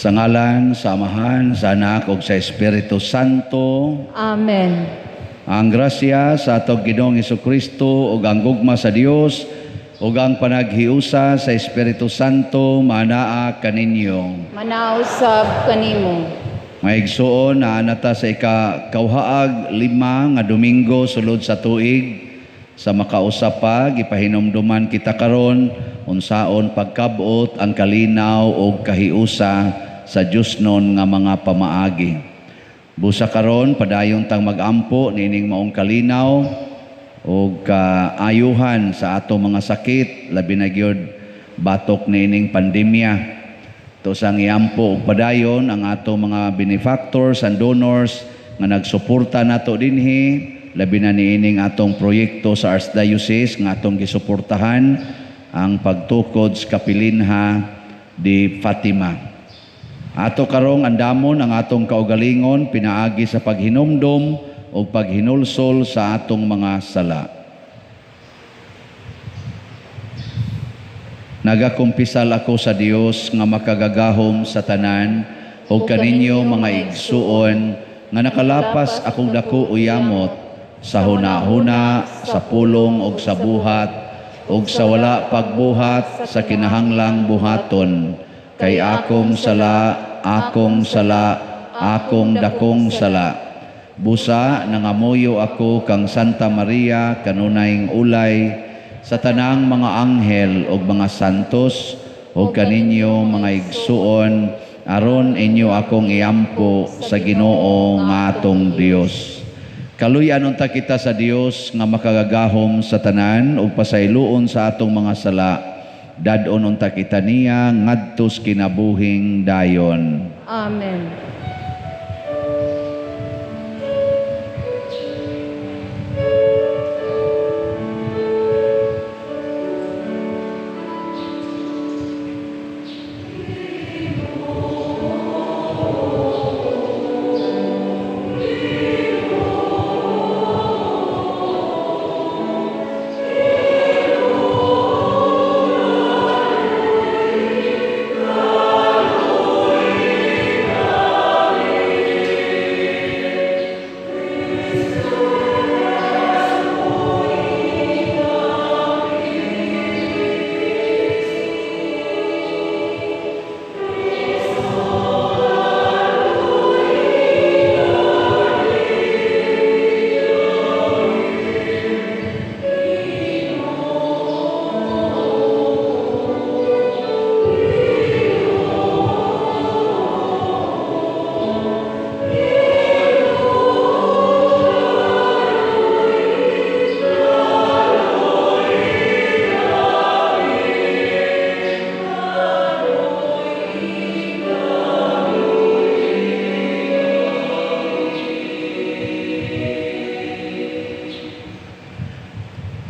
Sa ngalan sa Amahan, sa Anak ug sa Espiritu Santo. Amen. Ang grasya sa atong Ginoong Hesukristo ug ang gugma sa Dios ug ang panaghiusa sa Espiritu Santo manaa kaninyo. Manausab kanimo. Maigsuon naa na ta sa ika-kauhaag 5 nga Domingo sulod sa tuig. Sa makausa pa, gipahinumduman kita karon unsaon pagkabot ang kalinaw ug kahiusa sa Diosnon nga mga pamaagi. Busa karon padayon tang magampo niining maong kalinaw ug kaayuhan sa atong mga sakit, labi na gyud batok niining pandemya. To sang iampo ug padayon ang atong mga benefactors and donors nga nagsuporta nato dinhi, labi na niining atong proyekto sa Archdiocese nga atong gisuportahan ang pagtukod sa Kapilinha di Fatima. Ato karong andamon ang atong kaugalingon pinaagi sa paghinumdom o paghinulsol sa atong mga sala. Nagakumpisal ako sa Dios nga makagagahom sa tanan o kaninyo mga igsuon nga nakalapas akong dako uyamot sa hunahuna, sa pulong og sa buhat og sa wala pagbuhat sa kinahanglang buhaton. Kay akong sala, akong sala, akong dakong sala. Busa nangamuyo ako kang Santa Maria kanunayng ulay sa tanang mga anghel ug mga santos ug kaninyo mga igsuon aron inyo akong iampo sa Ginoo nga atong Dios. Kaluy-an unta kita sa Dios nga makagagahom sa tanan ug pasayloon sa atong mga sala. Dad-on unta kita niya ngadtos kinabuhing dayon. Amen.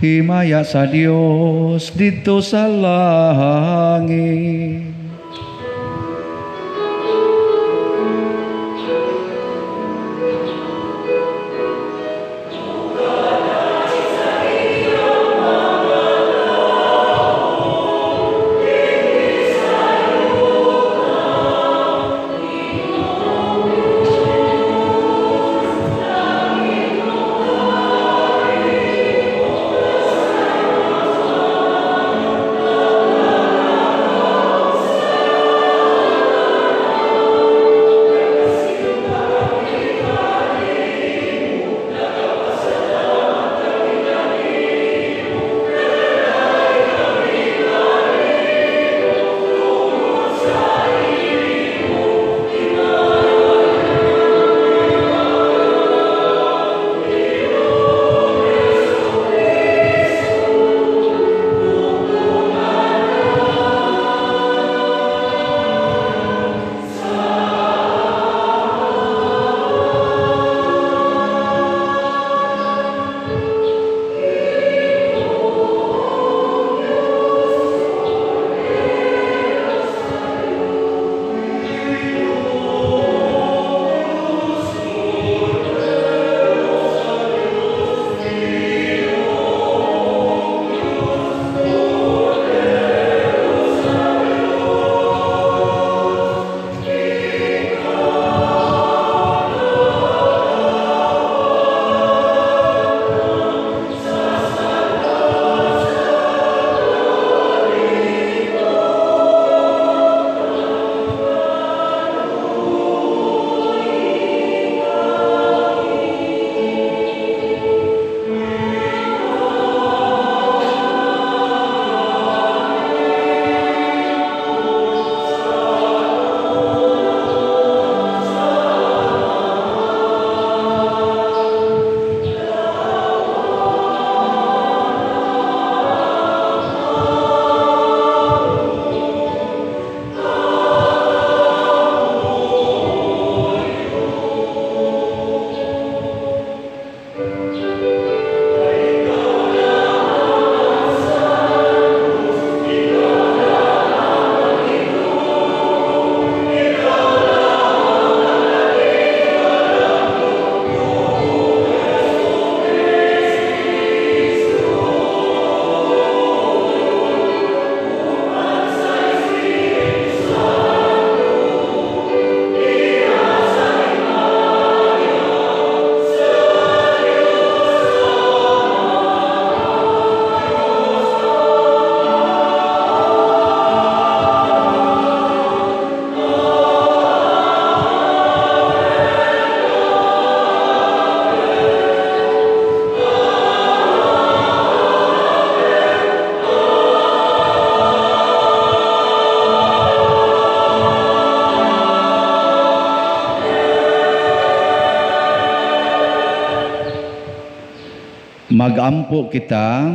Himaya sa Dios didto sa langit. Magampo kita.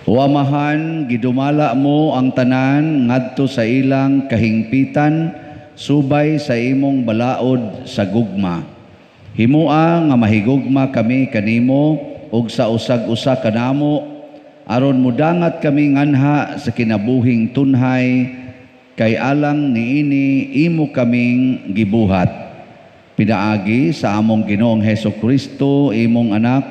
O Amahan, gidumala mo ang tanan ngadto sa ilang kahingpitan, subay sa imong balaod sa gugma. Himua nga mahigugma kami kanimo ug sa usag-usa kanamo, aron mudangat kami nganha sa kinabuhing tunhay, kay alang niini imo kaming gibuhat. Pinaagi sa among Ginoong Heso Kristo, imong anak,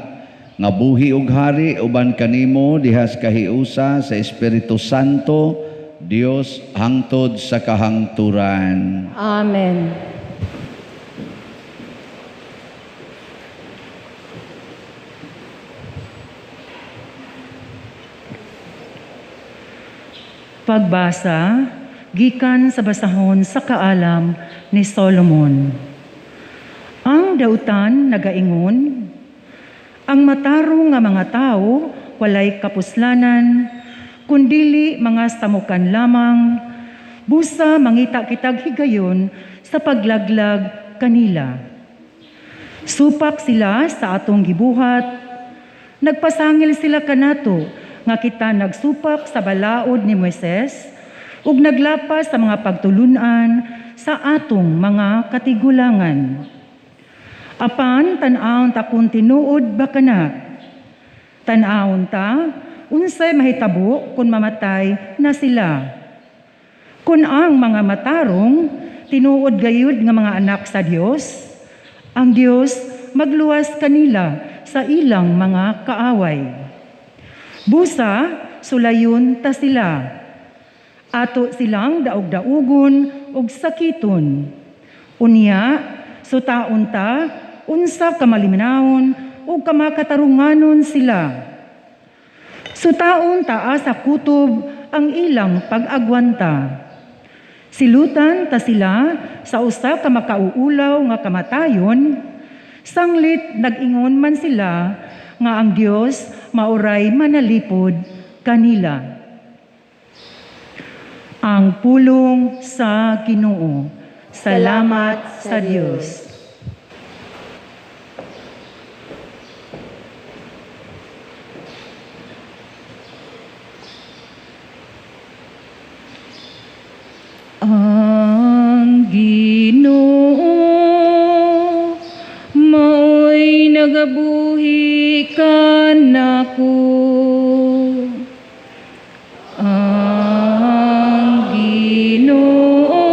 nga buhi ug hari uban kanimo dihas kahiusa sa Espiritu Santo, Dios hangtod sa kahangturan. Amen. Pagbasa gikan sa basahon sa kaalam ni Solomon. Ang dautan nagaingon, ang matarong nga mga tao walay kapuslanan, kundili mga samukan lamang, busa mangita kitag higayon sa paglaglag kanila. Supak sila sa atong gibuhat, nagpasangil sila kanato nga kita nagsupak sa balaod ni Moises ug naglapas sa mga pagtulunan sa atong mga katigulangan. Apan tan-awon ta kung tinuod ba kana? Tan-awon ta unsay mahitabo kung mamatay na sila. Kung ang mga matarong tinuod gayud nga mga anak sa Dios, ang Dios magluwas kanila sa ilang mga kaaway. Busa sulayon ta sila. Ato silang daog-daugon ug sakiton. Unya sutaon ta unsa kamaliminawon ug kamakatarunganon sila. Sutaon ta sa kutob ang ilang pag-agwanta. Silutan ta sila sa usa ka makauulaw nga kamatayon, sanglit nag-ingon man sila nga ang Dios mauray manalipod kanila. Ang pulong sa Ginoo. Salamat sa Dios. Ang Ginoo mao'y nagabuhi kanako. Ang Ginoo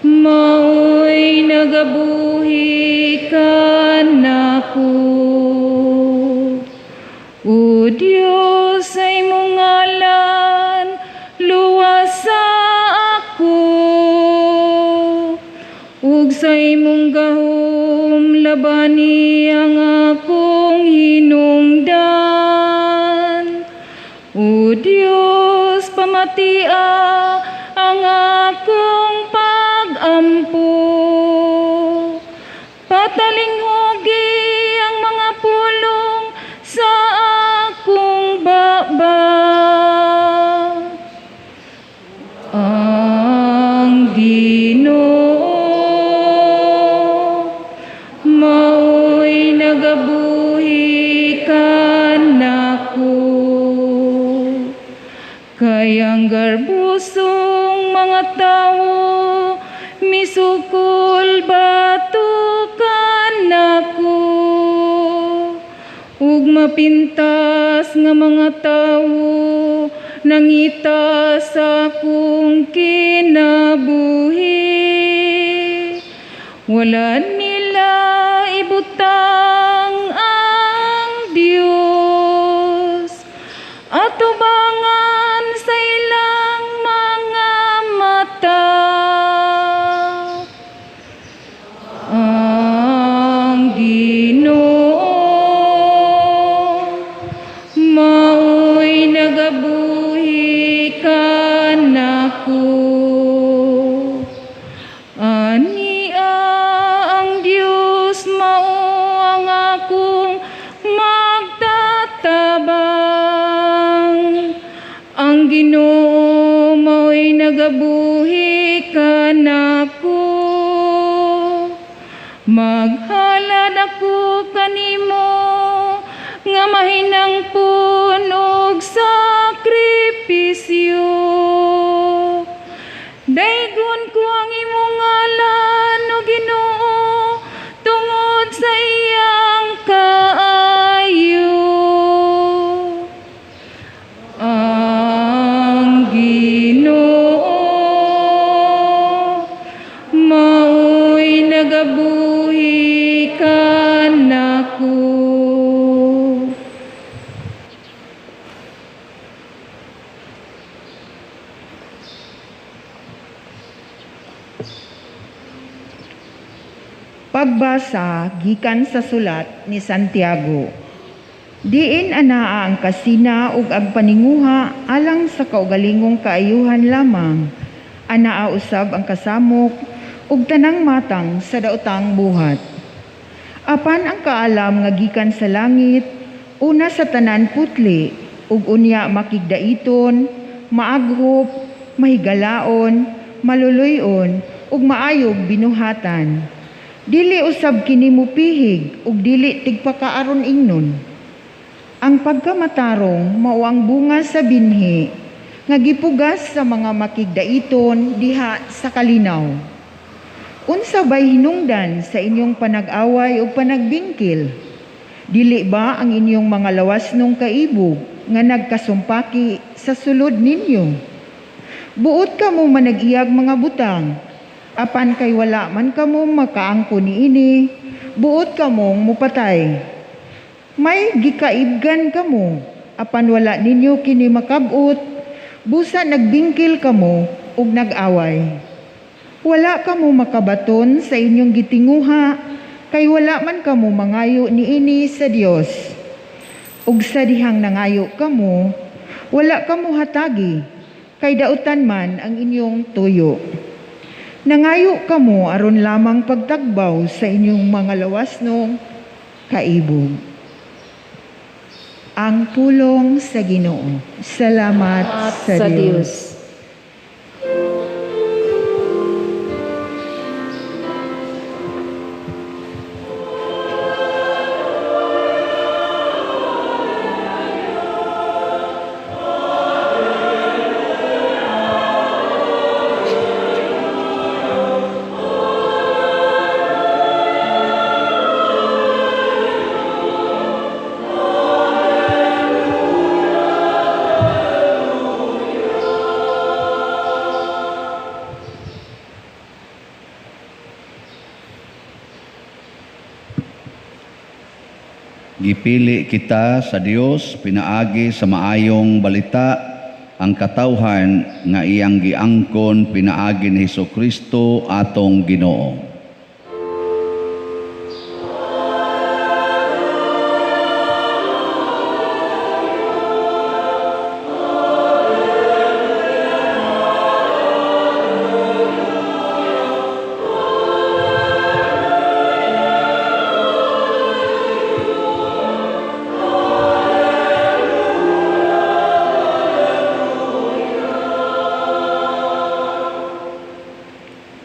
mao'y nagabuhi kanako. O Dios, sa imong ngalan luwasa ako, ug sa imong gahom labani ang akong hinungdan. O Dios, pamatia ang akong pag-ampo. Patalinghugi ang mga pulong sa akong baba. Ang Ginoo mao'y nagabuhi kanako. Kay ang garbusong mga tawo misukol bato kanako, ug mapintas nga mga tawo nangita sa akong kinabuhi. Wala nila ibutang ang Dios atubangan sa ilang mga mata. Ang Ginoo mao'y nagabuhi kanako. Ania ang Dios mao ang akong magtatabang. Ang Ginoo mao'y nagabuhi kanako. Maghalad ako kanimo nga mahinangpon og sakripisyo. Daygon ko ang imong ngalan, o Ginoo, tungod sa iyang kaayo. Ang Ginoo mao'y nagabuhi kanako. Pagbasa gikan sa sulat ni Santiago. Diin anaa ang kasina ug ang paninguha alang sa kaugalingong kaayuhan lamang. Anaa usab ang kasamok ug tanang matang sa daotang buhat. Apan ang kaalam nga gikan sa langit, una sa tanan putli, ug unya makigdaiton, maaghop, mahigalaon, maluluy-on, ug maayog binuhatan. Dili usab kini mupihig ug dili tigpakaaron ingnon. Ang pagkamatarong mao ang bunga sa binhi nga gipugas sa mga makigdaiton diha sa kalinaw. Unsa bay hinungdan sa inyong panag-away ug panagbingkil? Dili ba ang inyong mga lawas nung kaibog nga nagkasumpaki sa sulod ninyo? Buot kamo manag-iyag mga butang, apan kay wala man kamo makaangko niini, buot kamong mupatay. May gikaibgan kamo, apan wala ninyo kini makab-ot, busa nagbingkil kamo ug nag-away. Wala kamo makabaton sa inyong gitinguha, kay wala man kamo mangayo niini sa Dios. Ug sa dihang nangayo kamo, wala kamo hatagi, kay dautan man ang inyong tuyo. Nangayo kamo aron lamang pagtagbaw sa inyong mga lawasnong kaibog. Ang pulong sa Ginoo. Salamat sa Dios. Gipili kita sa Dios pinaagi sa maayong balita ang katawhan nga iyang giangkon pinaagi ni Hesukristo atong Ginoo.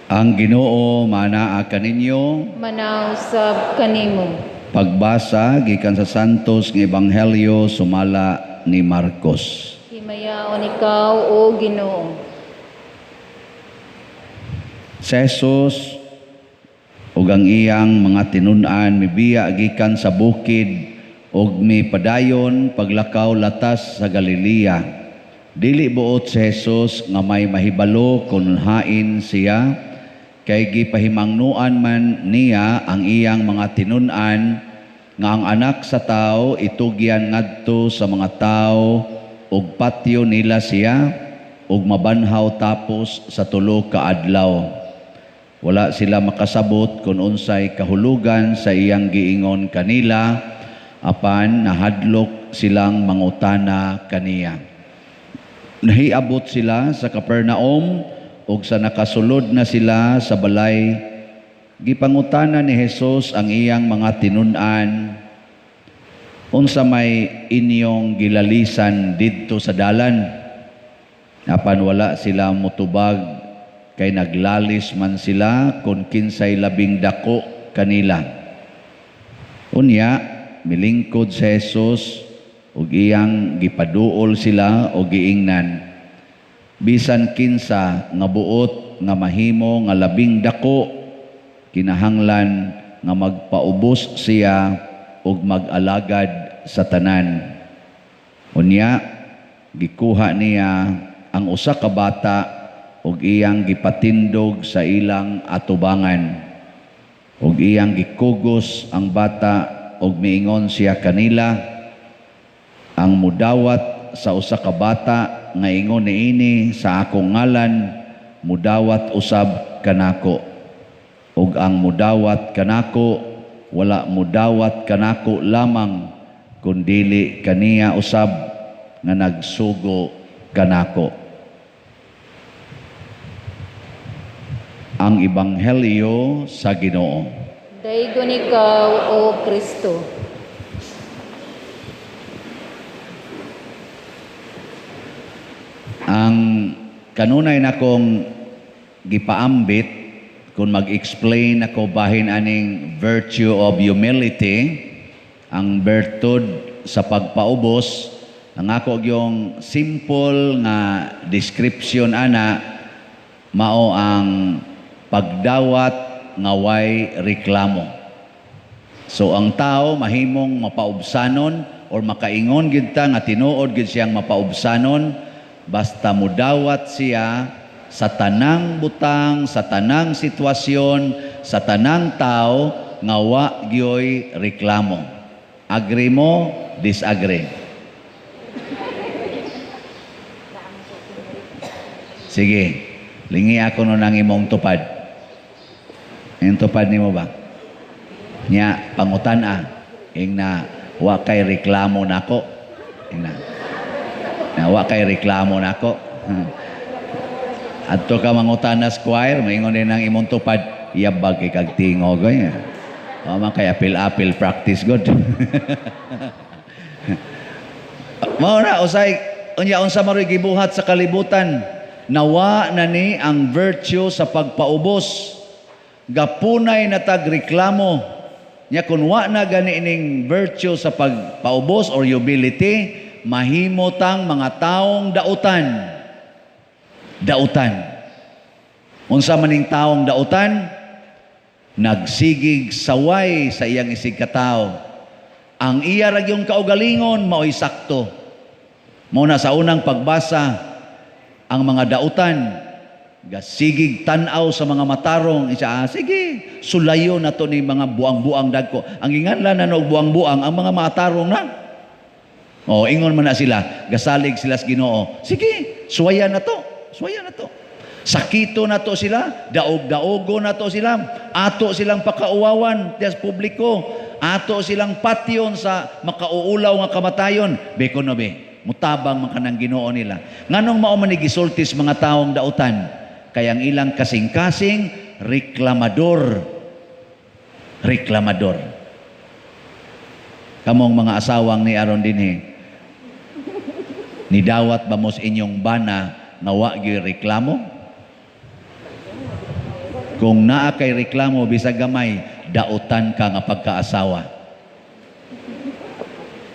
Ang Ginoo manaa kaninyo, Manausab kanimo. Pagbasa gikan sa Santos nga Ebanghelyo sumala ni Marcos. Himayaon ikaw, o Ginoo. Si Jesus ug ang iyang mga tinun-an mibiya gikan sa bukid ug mipadayon paglakaw latas sa Galilea. Dili buot si Jesus nga may mahibalo kun hain siya, kay gipahimangnuan man niya ang iyang mga tinun-an nga ang anak sa tao itugyan ngadto sa mga tao ug patyo nila siya ug mabanhaw tapos sa tulo ka adlaw. Wala sila makasabot kung unsay kahulugan sa iyang giingon kanila, apan nahadlok silang mangutana kaniya. Nahiabot sila sa Capernaum ug sa nakasulod na sila sa balay, gipangutana ni Jesus ang iyang mga tinun-an, unsa may inyong gilalisan didto sa dalan? Apan wala sila motubag, kay naglalis man sila kung kinsay labing dako kanila. Unya milingkod si Jesus ug iyang gipaduol sila og giingnan, bisan kinsa nga buot nga mahimo nga labing dako, kinahanglan nga magpaubos siya ug mag-alagad sa tanan. Unya gikuha niya ang usa ka bata ug iyang gipatindog sa ilang atubangan. Ug iyang gikugos ang bata ug miingon siya kanila, ang mudawat sa usa ka bata nga ingon niini sa akong ngalan, mudawat usab kanako. Ug ang mudawat kanako, wala mudawat kanako lamang, kundili kaniya usab nga nagsugo kanako. Ang Ebanghelyo sa Ginoo. Daygon ikaw, O Kristo. Ang kanunay nakong gipaambit kung mag-explain ako bahin aning virtue of humility, ang bertud sa pagpaubos, ang ako yung simple nga description ana mao ang pagdawat nga way reklamo. So ang tao mahimong mapaubsanon or makaingon gid ta nga tinuod gid siyang mapaubsanon basta mudawat siya sa tanang butang, sa tanang sitwasyon, sa tanang tao nga wa gyoy reklamo. Agree mo, disagree? Sige, lingi ako nun ang imong tupad. Ang tupad nimo ba? Nya, pangutan ah. Ing na, wa kay reklamo nako. Ing na, na wa kay reklamo nako. Adto ka mangutan na squire, maingon din ang imong tupad, iyabag kay kag tingog oy. O man kay apil-apil practice good. Mao na usay unya unsa maroy gibuhat sa kalibutan, nawa na ni ang virtue sa pagpaubos. Gapunay na tag reklamo. Nya kun wa na gani ining virtue sa pagpaubos or humility, mahimo tang mga taong dautan. Dautan. Unsa maning taong dautan? Nagsigig saway sa iyang isig katao. Ang iya ra gyud kaugalingon maoy sakto. Mao na sa unang pagbasa ang mga dautan gasigig tan-aw sa mga matarong, isa, sige, sulayo na to ni mga buang-buang dagko. Ang ginganlan na og buang-buang ang mga matarong na. O ingon man na sila, gasalig sila sa Ginoo. Sige, suwayan na to. Suwayan na to. Sakito na to sila, daog-daogo na to sila, ato silang pakauwawan sa publiko, ato silang patyon sa makauulaw nga kamatayon. Beko no be, mutabang man kanang Ginoo nila. Nganong mao man ni gisultis mga taong dautan? Kay ang ilang kasing-kasing reklamador. Reklamador. Kamong mga asawang ni aron dinhi, nidawat ba mo sa inyong bana nga wa gyud reklamo? Kung naa kay reklamo bisag gamay, dautan ka nga pagkaasawa.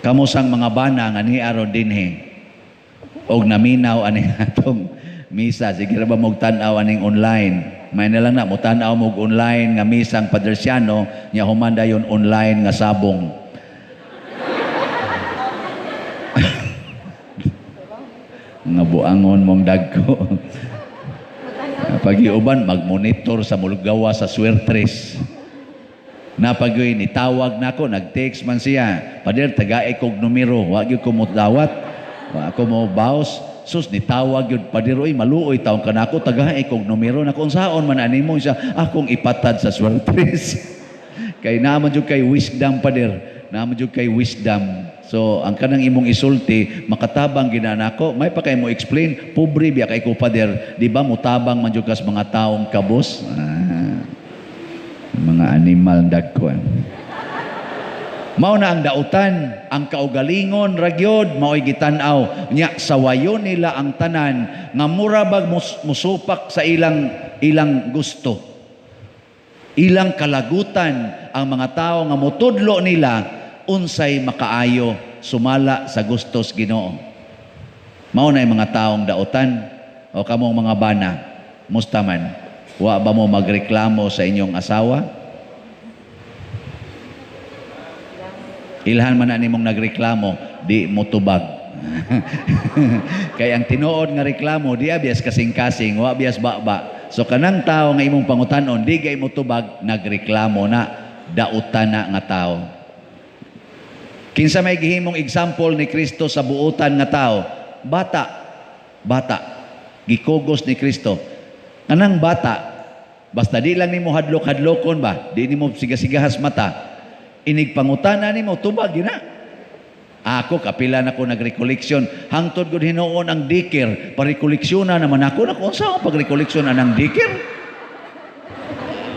Kamo sang mga bana nga ni aron dinhi og naminaw ani atong misa, sige ra ba mog tan-aw aning online? May na lang na mo tan-aw mog online nga misang Padersiano, nya human dayon online nga sabong. Nga buangon mong dagko. Pag-iuban, magmonitor sa mulgawa sa swertres. Napagoy, nitawag nako, nag-text man siya. Pader, tagae kog numero, wa gyud ko mudawat, wa ako mo baos. Sus, nitawag yun, pader, oy, maluoy taong ka nako, tagae kog numero nako, unsaon man animo siya, akong ipatad sa swertres. Kay naman jud kay wisdom, pader, naman jud kay wisdom. So, ang kanang imong isulti, makatabang ginanako, may pa kay mo explain, pobre biya kay ko, pader, di ba mutabang man jud kas mga taong kabos? Mga animal dagko. Mao na ang dautan, ang kaugalingon ragyod maoy gitan-aw. Nya sawayon nila ang tanan nga mura bag musupak sa ilang gusto. Ilang kalagutan ang mga tao nga motudlo nila unsay makaayo sumala sa gustos Ginoo. Mao na mga taong dautan o kamong mga bana, musta man? Wa ba mo magreklamo sa inyong asawa? Ilhan man na nimong nagreklamo, di mo tubag. Kay ang tinuod nga reklamo, di abias kasing-kasing, wa bias ba-ba. So kanang tao nga imong pangutanon, di gay mo tubag, nagreklamo na, dautan na nga tao. Kinsa may gihimong example ni Kristo sa buotan nga tao? Bata. Bata. Gikugos ni Kristo. Kanang bata, basta di lang nimo hadlok-hadlokon ba, di nimo sigasigahas mata, inig pangutana nimo, tubag yun na. Ako, kapila na ko nagrekoleksyon. Hangtod gud hinuon ang dikir. Parekoleksyon na naman ako. Naku, unsa ang pagrekoleksyon anang dikir?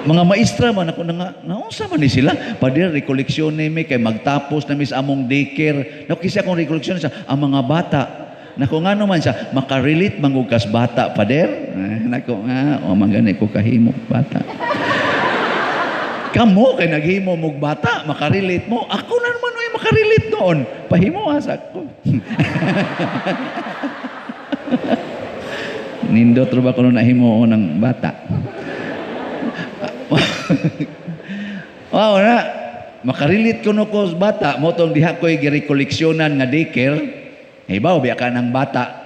Mga maestra man ako na nga, naunsa man ni sila? Pader, rekoleksyon ni mi kay magtapos na mis among dikir. Naku, kasi akong rekoleksyon siya, ang mga bata. Naku, nga naman siya, makarelate mangugkas bata, pader. Naku, nga, o man gani ko kahimo bata. Kamo kay naghimo mog bata, makarelate mo. Ako na naman ay makarelate noon. Pahimo asa ko. Nindot ra ba kuno nahimo ng bata? Wow na. Makarelate kuno ko sa bata, mo tong diha ko'y girekoleksyonan nga daycare. Hibaw biya ka ng bata.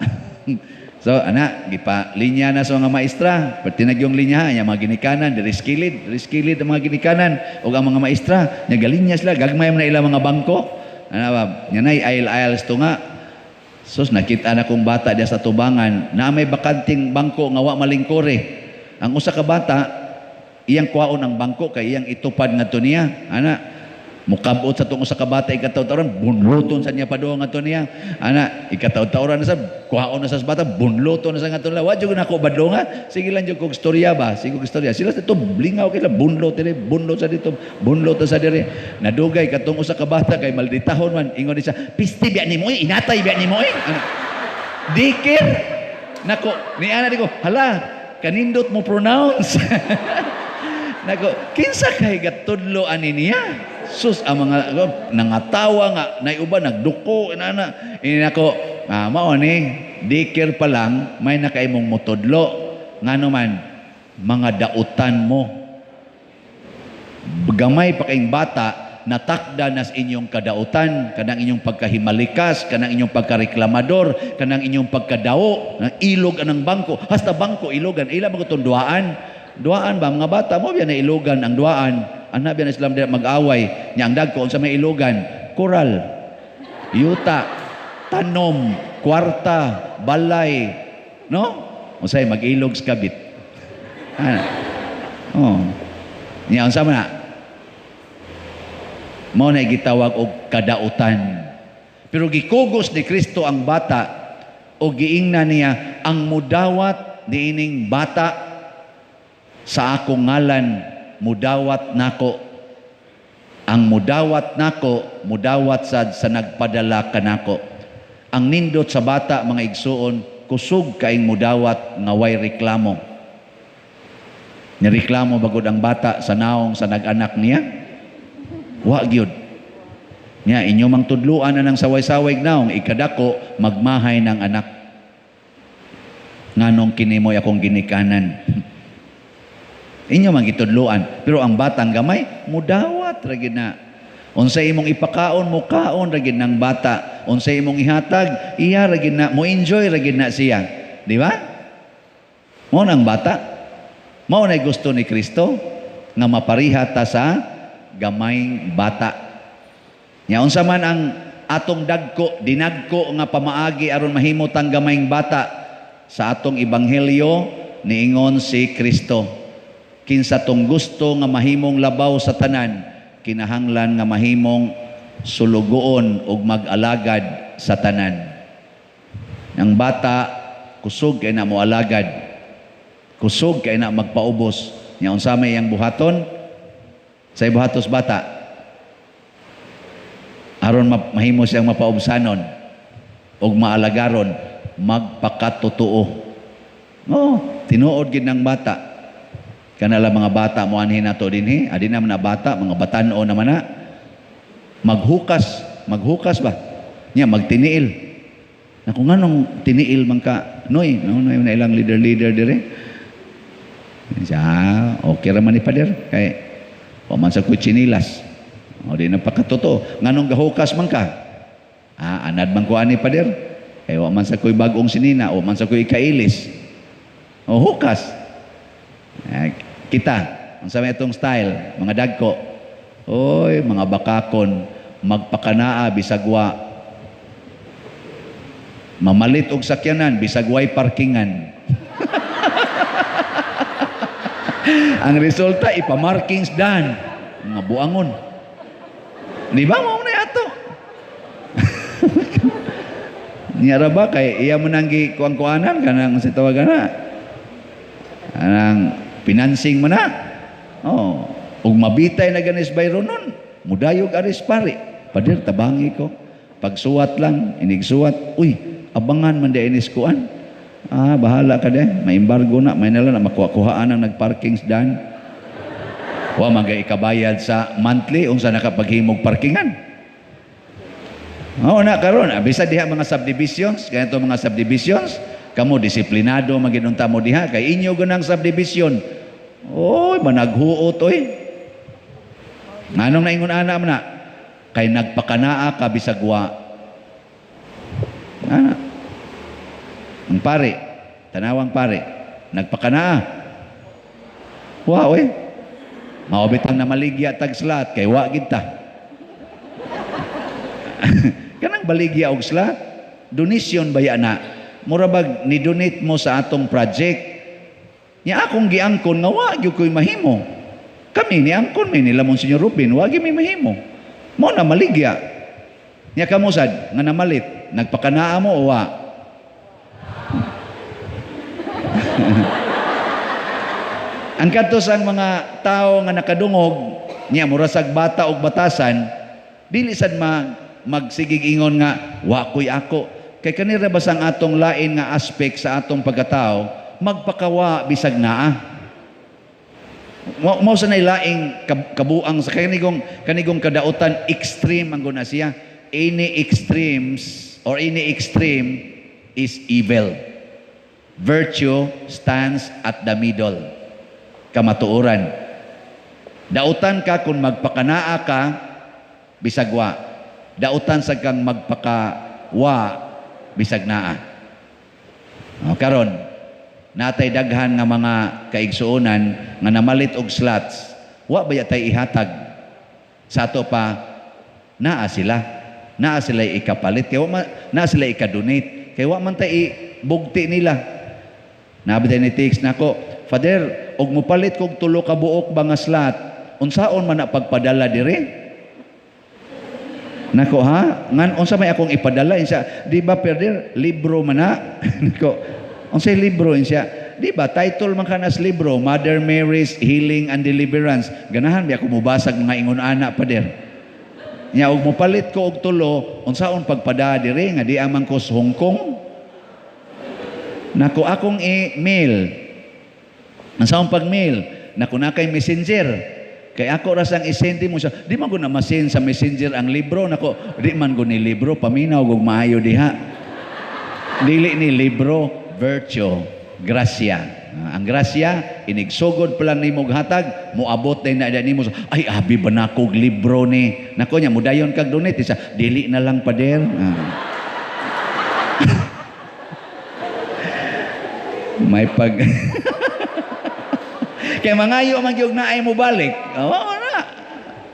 So ana, gipa linya na sa mga maestra, pertinag yung linya nya mga ginikanan, diri skilid ang mga ginikanan ug ang mga maestra, nya galinya sila, gagmay man na ilang mga bangko. Ana ba, nya nay aisle to nga. Sus, nakita na kong bata diya sa tubangan, na may bakanting bangko nga wa malingkore. Ang usa ka bata, iyang kuwaon ang bangko kay iyang itupad ngadto niya. Ana, mukabot sa tong usa ka bata ikataw-tawran, bunluton sa niya padung ngadto niya. Ana, ikataw-tawran na sa kuhaon na sa bata, bunluton na sa ngadto nila. Wa jud nako badlonga. Sige lang jud kog storya ba? Sige kog storya. Sila sa dito blingaw kila, bunlot diri, bunlot sa dito, bunlot sa diri. Nadugay katong usa ka bata kay malditahon man, ingon ni siya, "Piste biya nimo eh, inatay biya nimo eh." Ana, dikir. Nako, ni ana di ko, hala, kanindot mo pronounce. Nako, kinsa kay gatudlo ani niya? Sus, ang mga nangatawa nga, naiuban, nagduko, inana. Ini nako, mao ni, dikir pa lang, may nakaimong motudlo. Ngano man, mga dautan mo. Gamay pa kayong bata, natakda nas inyong kadautan, kanang inyong pagkahimalikas, kanang inyong pagkareklamador, kanang inyong pagkadao, nang ilog anang bangko. Hasta bangko, ilogan. Ila mga itong duaan. Duaan ba, mga bata mo, biya na ilogan ang duaan. Anak biya na Islam diya mag-away. Nya ang dagko, unsa may ilogan? Koral, yuta, tanom, kwarta, balay. No? Unsay mag-ilog sa kabit. Ana. Oh. Nya unsa man na? Mao na gitawag og kadautan. Pero gikugos ni Kristo ang bata o giingna niya ang mudawat niining bata sa akong ngalan, mudawat nako. Ang mudawat nako, mudawat sad sa nagpadala kanako. Ang nindot sa bata, mga igsuon, kusog kaing mudawat nga way reklamo. Nireklamo bagod ang bata sa naong sa nag-anak niya? Wa gyud. Nya inyo mang tudluan anang saway-saway naong ikadako magmahay ng anak. Nganong kinimoy akong ginikanan. Inyo mang gitudluan, pero ang batang gamay mudawat ra gid na. Unsa imong ipakaon, mukaon ra gid ng bata. Unsa imong ihatag, iya ra gid na, mo enjoy ra gid na siya. Di ba? Mao nang bata. Mao nay gusto ni Kristo nga mapariha ta sa gamayng bata. Nya unsa man ang atong dagko, dinagko nga pamaagi aron mahimo tang gamayng bata sa atong ebanghelyo niingon si Kristo. Kinsa tong gusto nga mahimong labaw sa tanan, kinahanglan nga mahimong sulugoon ug mag-alagad sa tanan. Ang bata kusog kay na moalagad. Kusog kay na magpaubos. Nya unsa may iyang buhaton? Sa buhatos bata aron mahimo siyang mapaubsanon ug maalagaron, magpakatotoo. Oh, tinuod gid ng bata. Kanala mga bata mo anhin nato dinhi, adi naman na bata, mga batan-o naman na. Maghukas, maghukas ba? Nya magtiniil. Naku, nganong tiniil man ka? Noy, no, noy na ilang leader-leader dire. Siya, okay ra man ni pader kay wa man sa ko'y tsinilas. O di na pakatotoo. Nganong gahukas man ka? Ah, anad man ko ani pader. Kay wa man sa ko'y bag-ong sinina, wa man sa ko'y ikailis. O hukas. Eh, kita, unsa may itong style, mga dagko. Oy, mga bakakon, magpakanaa bisag wa. Mamalit og sakyanan bisag way parkingan. Ang resulta ipamarkings dan mga buangon. Di ba mao na ato? Niya ra ba kay iya mo nang gikuan-kuanan kanang sa tawagan na. Anang financing mo na. Oh, ug mabitay na ganis bayro nun, mudayog aris pare. Pader tabangi ko. Pagsuwat lang, inigsuwat, uy, abangan man di inis kuan. Ah, bahala ka de, may embargo na, may nala na makuha-kuhaan ang nagparkings dan. Wa man gay ikabayad sa monthly unsa nakapaghimog parkingan. Oo na karon, bisa diha mga subdivisions, ganito mga subdivisions, kamo disiplinado maginunta mo diha kay inyo ganang subdivision. Oy, managhuot oy. Nganong naingon ana man na? Kay nagpakanaa ka bisag wa. Ana. Ang pare, tanawang pare, nagpakanaa. Wa oy. Mao bitang namaligya tag slat kay wa gid ta. Kanang baligya og slat, donation baya na. Mura bag ni donate mo sa atong project. Nya akong giangkon nga wa gyud ko'y mahimo. Kami niangkon mi nila Monsignor Rubin, wa gyud mi mahimo. Mo na maligya. Nya kamo sad nga namalit, nagpakanaa mo o wa? Ang kadto sang mga tao nga nakadungog nya murasag bata og batasan, dili sad magsigig ingon nga wa ko'y ako. Kay kanira ba sang atong lain nga aspect sa atong pagkatao, magpakawa bisag naa. Mao sa nay laing kabuang sa kanigong kadautan, extreme ang guna siya. Any extremes or any extreme is evil. Virtue stands at the middle. Kamatuoran. Dautan ka kung magpakanaa ka, bisag wa. Dautan sa kang magpakawa, bisag naa. O, karon, natay daghan nga mga kaigsuonan nga namalit og slots, wa ba tay ihatag? Sa ato pa, naa sila. Naa sila ikapalit. Kaya wa naa sila ikadonate. Kaya wa man tay ibugti nila. Nabi tayo ni text nako, Father, og mopalit kog tulo ka buok ba nga slot, unsaon man na pagpadala dire? Nako ha, ngan unsa may akong ipadala insa? Di ba perder libro man na? Nako, unsay libro insa? Di ba title man kanas libro, Mother Mary's Healing and Deliverance. Ganahan bi ako mobasag mga ingon ana pader. Nya og mopalit ko og tulo, unsaon pagpada dire nga di amang ko sa Hong Kong? Nako akong i-mail. Unsaon pag-mail? Nako na kay Messenger. Kay ako ra sang isend mo siya. Di man ko na masin sa Messenger ang libro. Nako, di man ko ni libro. Paminaw og maayo diha. Dili ni libro, virtue, grasya. Ang grasya, inigsugod pa lang nimo og hatag, moabot din na nimo. Ay, abi ba na kog libro ni? Nako nya, mudayon kag donate. Isa, dili na lang pader. May pag... Kaya mangayo man gyud naay mo balik. Oo na.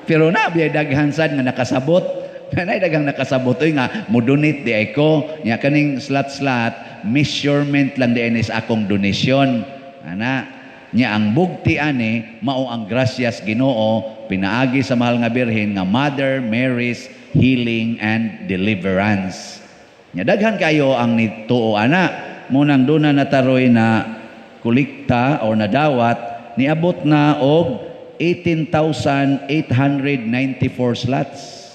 Pero na biya daghan sad nga nakasabot. Nay daghang nakasabot oy nga mo donate di ay ko. Nya kaning slot-slot measurement lang di ay sa akong donation. Ana nya ang bugti ani mao ang grasyas Ginoo pinaagi sa mahal nga Birhen nga Mother Mary's Healing and Deliverance. Nya daghan kayo ang nituo ana munang duna nataroy na kolekta o nadawat niabot na og 18,894 slots.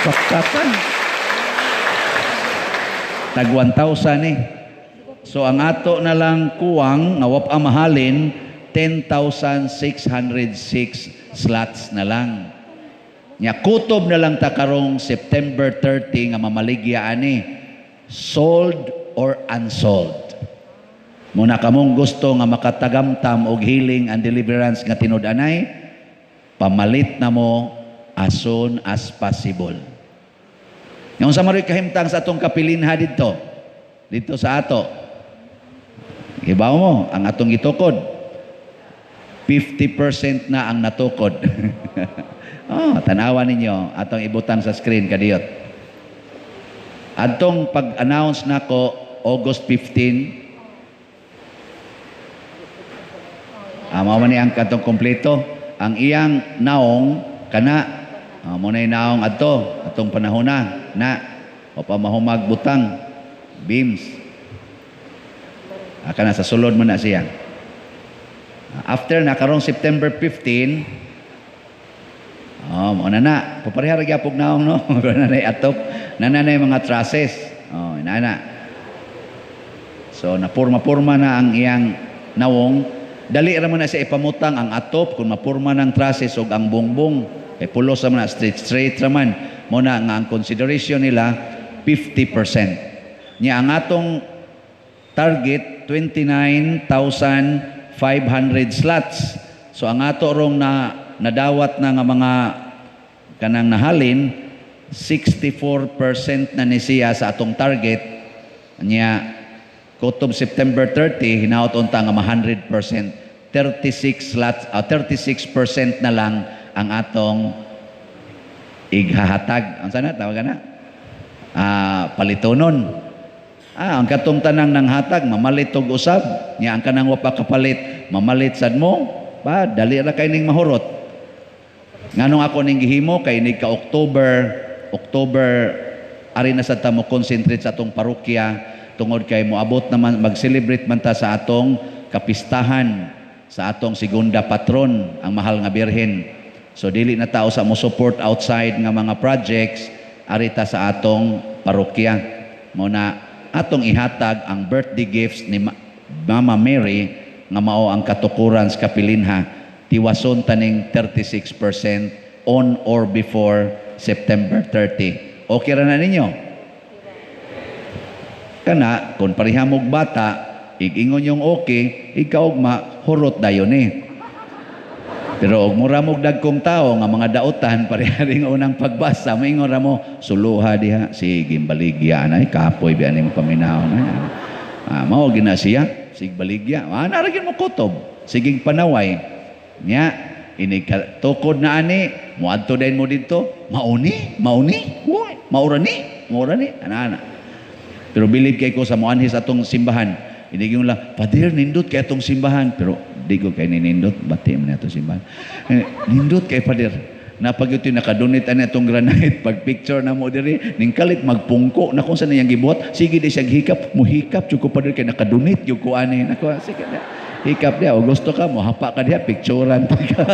Paktapan. Tag 1,000 eh. So ang ato na lang kuwang nga wa pa mahalin 10,606 slots na lang. Nya kutob na lang ta karong September 30 nga mamaligya ani, sold or unsold. Muna kamong gusto nga makatagamtam og healing and deliverance nga tinud-anay, pamalit na mo as soon as possible. Nga unsa man kahimtang sa atong kapilinha didto? Dito sa ato. Ibaw mo ang atong gitukod. 50% na ang natukod. Oh, tanawa ninyo atong ibutang sa screen kadiyot. Adtong pag-announce nako August 15. Mao man ni ang katong kompleto. Ang iyang naong kana, mo na naong adto atong panahona na o pa mahumag butang beams. Kana sa sulod man na siya. After na karong September 15, oh, mo na na. Papareha ra gyapon naong, no. Na na atop, na na mga trusses. Oh, na. So napurma-purma na ang iyang nawong. Dali ra man na siya ipamutang ang atop kung mapurma ng trusses ug ang bongbong. Kay pulos ra man na, straight straight ra man. Mo na nga ang consideration nila 50%. Nya ang atong target 29,500 slots. So ang ato rong na nadawat na nga mga kanang nahalin, 64% na ni siya sa atong target. Nya kutob September 30 hinaot unta nga ma 100%, 36 slots, 36% na lang ang atong ighahatag. Ang sana tawag na? Palitonon. Ang katong tanang nang hatag mamalit og usab. Nya ang kanang wa pa kapalit mamalit sad mo ba, dali ra kay ning mahurot. Nganong ako ning gihimo kay nig ka October, October ari na sad ta mo concentrate sa atong parokya tungod kay moabot naman mag-celebrate man ta sa atong kapistahan sa atong segunda patron, ang mahal nga Birhen. So dili na tao sa mo support outside nga mga projects, ari ta sa atong parokya. Mo na atong ihatag ang birthday gifts ni Mama Mary nga mao ang katukuran sa kapilinha. Tiwason taning 36% on or before September 30. Okay ra na ninyo? Kana, kung pareha mog bata, igingon yung okay, ikaw ma, hurot dayon eh. Pero og mura mog dagkong tao nga mga dautan, pareha ring unang pagbasa, maingon ra mo, suluha diha, sige, baligya na, kapoy biya ni mo paminaw na. Mao gina siya, sige baligya. Naragin mo kutob, sige panaway. Nya, ini tukod na ani, muadto dayon mo didto, mauni, mauni, uy, maura ni, maura ni, ana-ana. Pero bilib kay ko sa moanhi sa atong simbahan. Inigyon lang, "Pader, nindot kay atong simbahan." Pero di ko kay ninindot, bati man atong simbahan. Nindot kay, Pader. Napag ito nakadonate ani atong granite, pag picture na mo diri, ning kalit magpungko na kung saan niyang gibuhat, sige di siya hikap, muhikap jud ko, Pader, kay nakadonate jud ko ani. Nako, sige na. Hikap diya, o gusto ka mo hapa ka diya, picturean pa ka.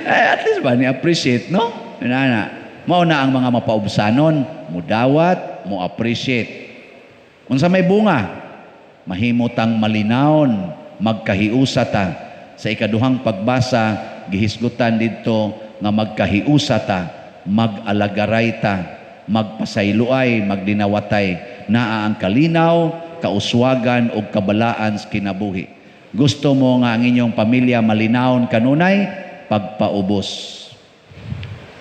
At least ba ni appreciate, no? Nana. Mao na ang mga mapaubsanon, mudawat, mo appreciate. Unsa may bunga? Mahimutang malinawon, magkahiusa ta. Sa ikaduhang pagbasa, gihisgutan didto nga magkahiusa ta, mag-alagaray ta, magpasayloay, magdinawatay. Naa ang kalinaw, kauswagan ug kabalaan sa kinabuhi. Gusto mo nga ang inyong pamilya malinawon kanunay? Pagpaubos.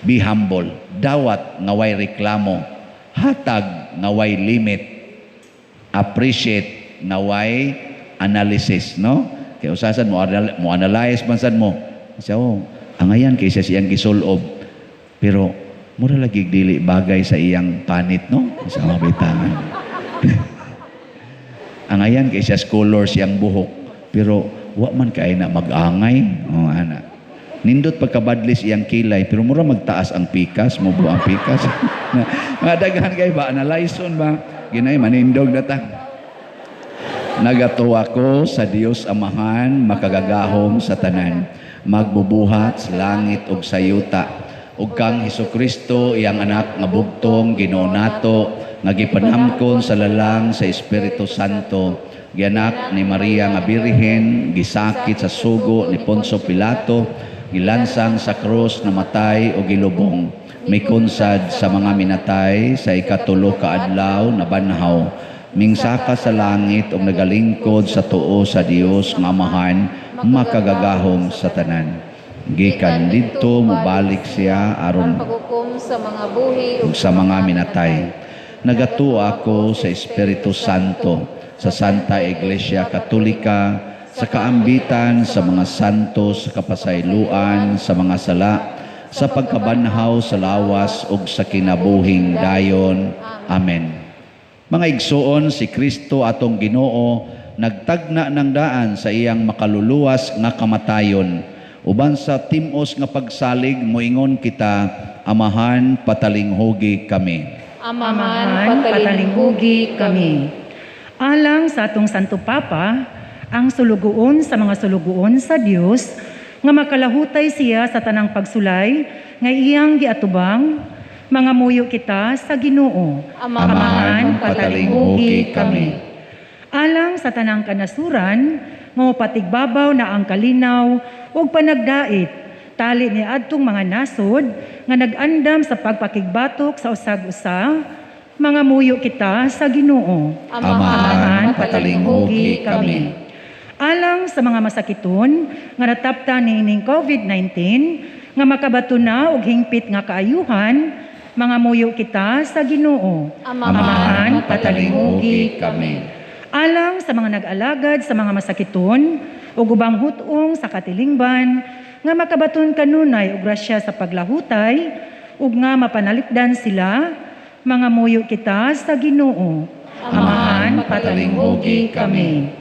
Be humble. Dawat nga way reklamo. Hatag nga way limit. Appreciate nga way analysis, no? Kaya usasan mo, mo analyze man sad mo. Siya, oh, angayan kay siya siyang gisulob. Pero mura lagi dili bagay sa iyang panit, no? Sa mga bitangan. Angayan kay siya color siyang buhok. Pero wa man kay na mag-angay. Oh, ana. Nindot pagkabadlis iyang kilay, pero mura magtaas ang pikas, mo ang pikas. Mga daghan kay ba, analyze ba? Ginay, manindog na ta. Nagatuwa ko sa Dios Amahan, makagagahom sa tanan, magbubuhat sa langit ug sa yuta, ug kang Hesukristo, iyang anak nga bugtong, Ginoo nato, nga gipanamkon sa lalang sa Espiritu Santo, Gianak ni Maria nga Birhen, gisakit sa sugo ni Poncio Pilato, gilansang sa krus, namatay o gilubong. Mikunsad sa mga minatay, sa ikatulo ka adlaw nabanhaw. Mingsaka sa langit ug nagalingkod sa tuo sa Dios nga Amahan, makagagahom sa tanan. Gikan didto mobalik siya aron paghukom sa mga buhi ug sa mga minatay. Nagatuo ako sa Espiritu Santo, sa Santa Iglesia Katolika, sa kaambitan sa mga santo, sa kapasayloan sa mga sala, sa pagkabanhaw sa lawas ug sa kinabuhing dayon. Amen. Mga igsoon, si Kristo atong Ginoo nagtagna ng daan sa iyang makaluluwas nga kamatayon. Uban sa timos nga pagsalig, moingon kita, Amahan, patalinghugi kami. Amahan, patalinghugi kami. Alang sa atong Santo Papa, ang sulugoon sa mga sulugoon sa Dios, nga makalahutay siya sa tanang pagsulay nga iyang giatubang, mga muyo kita sa Ginoo. Amahan, patalinghugi kami. Alang sa tanang kanasuran, nga mapatigbabaw na ang kalinaw ug panagdait, tali ni adtong mga nasod nga nag-andam sa pagpakigbatok sa usag-usa, mga muyo kita sa Ginoo. Amahan, patalinghugi kami. Alang sa mga masakiton nga natapta niining COVID-19 nga makabato na og hingpit nga kaayuhan, mga muyo kita sa Ginoo. Amahan, patalinghugi kami. Alang sa mga nag-alagad sa mga masakiton ug ubang hutong sa katilingban nga makabaton kanunay og grasya sa paglahutay ug nga mapanalipdan sila, mga muyo kita sa Ginoo. Amahan, patalinghugi kami.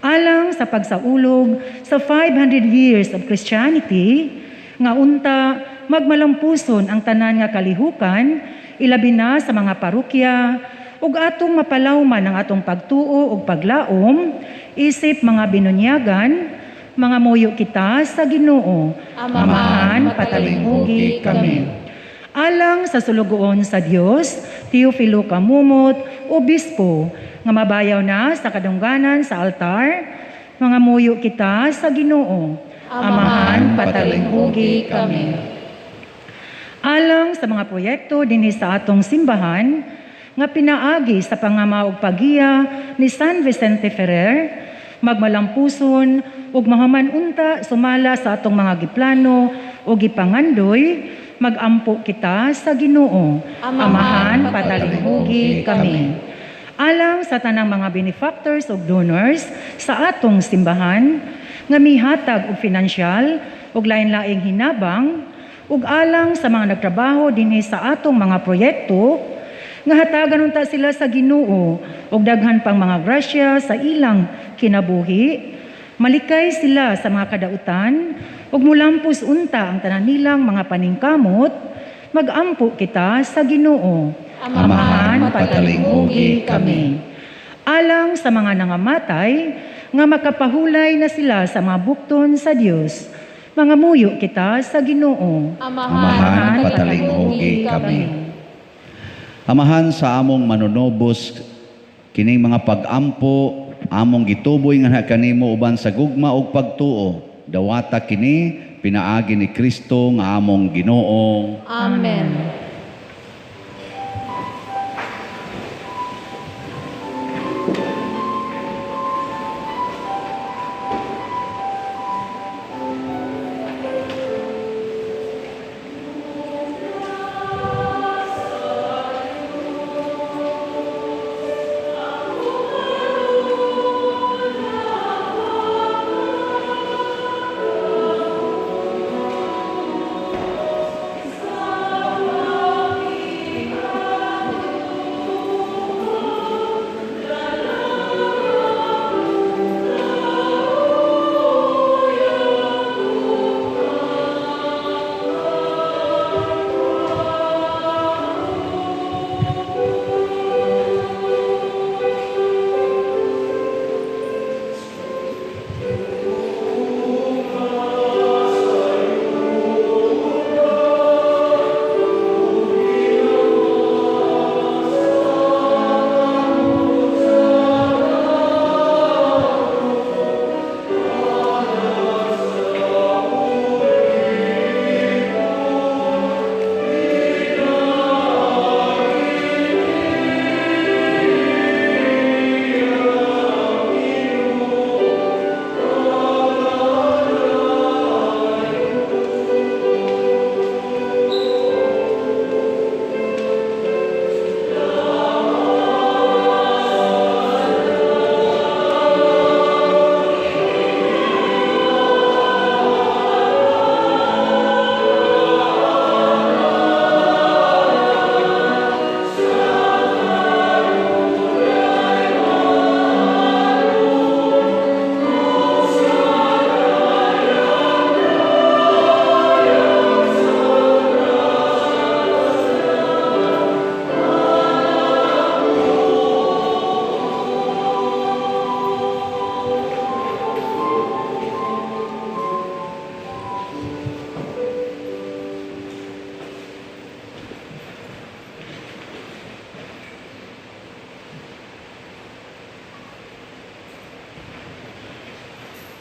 Alang sa pagsaulog sa 500 years of Christianity, nga unta magmalampuson ang tanan nga kalihukan, ilabi na sa mga parokya, ug atong mapalawman ang atong pagtuo ug paglaom, isip mga binunyagan, mga muyo kita sa Ginoo. Amahan, patalinghugi kami. Alang sa sulugoon sa Dios, Teofilo Camomot, Obispo, nga mabayaw na sa kadungganan sa altar, mga muyo kita sa Ginoo. Amahan, patalinghugi kami. Alang sa mga proyekto dinhi sa atong simbahan, nga pinaagi sa pangama ug paggiya ni San Vicente Ferrer, magmalampuson ug mahuman unta sumala sa atong mga giplano o gipangandoy, magampo kita sa Ginoo. Amahan, patalinghugi kami. Alang sa tanang mga benefactors ug donors sa atong simbahan, nga mihatag og finansyal ug lain-laing hinabang, ug alang sa mga nagtrabaho dinhi sa atong mga proyekto, nga hatagan unta sila sa Ginoo ug daghan pang mga grasya sa ilang kinabuhi, malikay sila sa mga kadautan ug mulampos unta ang tanan nilang mga paningkamot, magampo kita sa Ginoo. Amahan, patalinghugi kami. Alang sa mga nangamatay, nga makapahulay na sila sa mga bukton sa Dios, mga muyo kita sa Ginoo. Amahan, patalinghugi kami. Amahan, sa among manunobos, kining mga pag-ampo, among gituboy nga kanimo uban sa gugma ug pagtuo. Dawata kini pinaagi ni Kristo nga among Ginoo. Amen.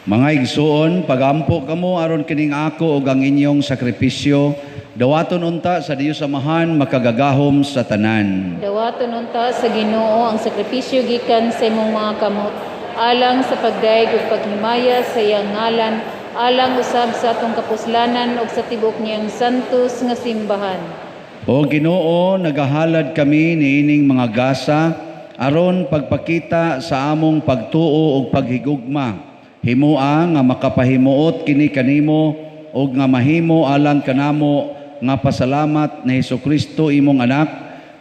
Mga igsuon, pagampo kamo aron kining ako ug ang inyong sakripisyo, dawaton unta sa Dios Amahan makagagahom sa tanan. Dawaton unta sa Ginoo ang sakripisyo gikan sa imong mga kamot, alang sa pagdayeg ug paghimaya sa iyang ngalan, alang usab sa atong kapuslanan ug sa tibuok niyang santos nga simbahan. O Ginoo, nagahalad kami niining mga gasa aron pagpakita sa among pagtuo ug paghigugma. Himoa nga makapahimuot kini kanimo ug nga mahimo alang kanamo nga pasalamat ni Hesukristo imong anak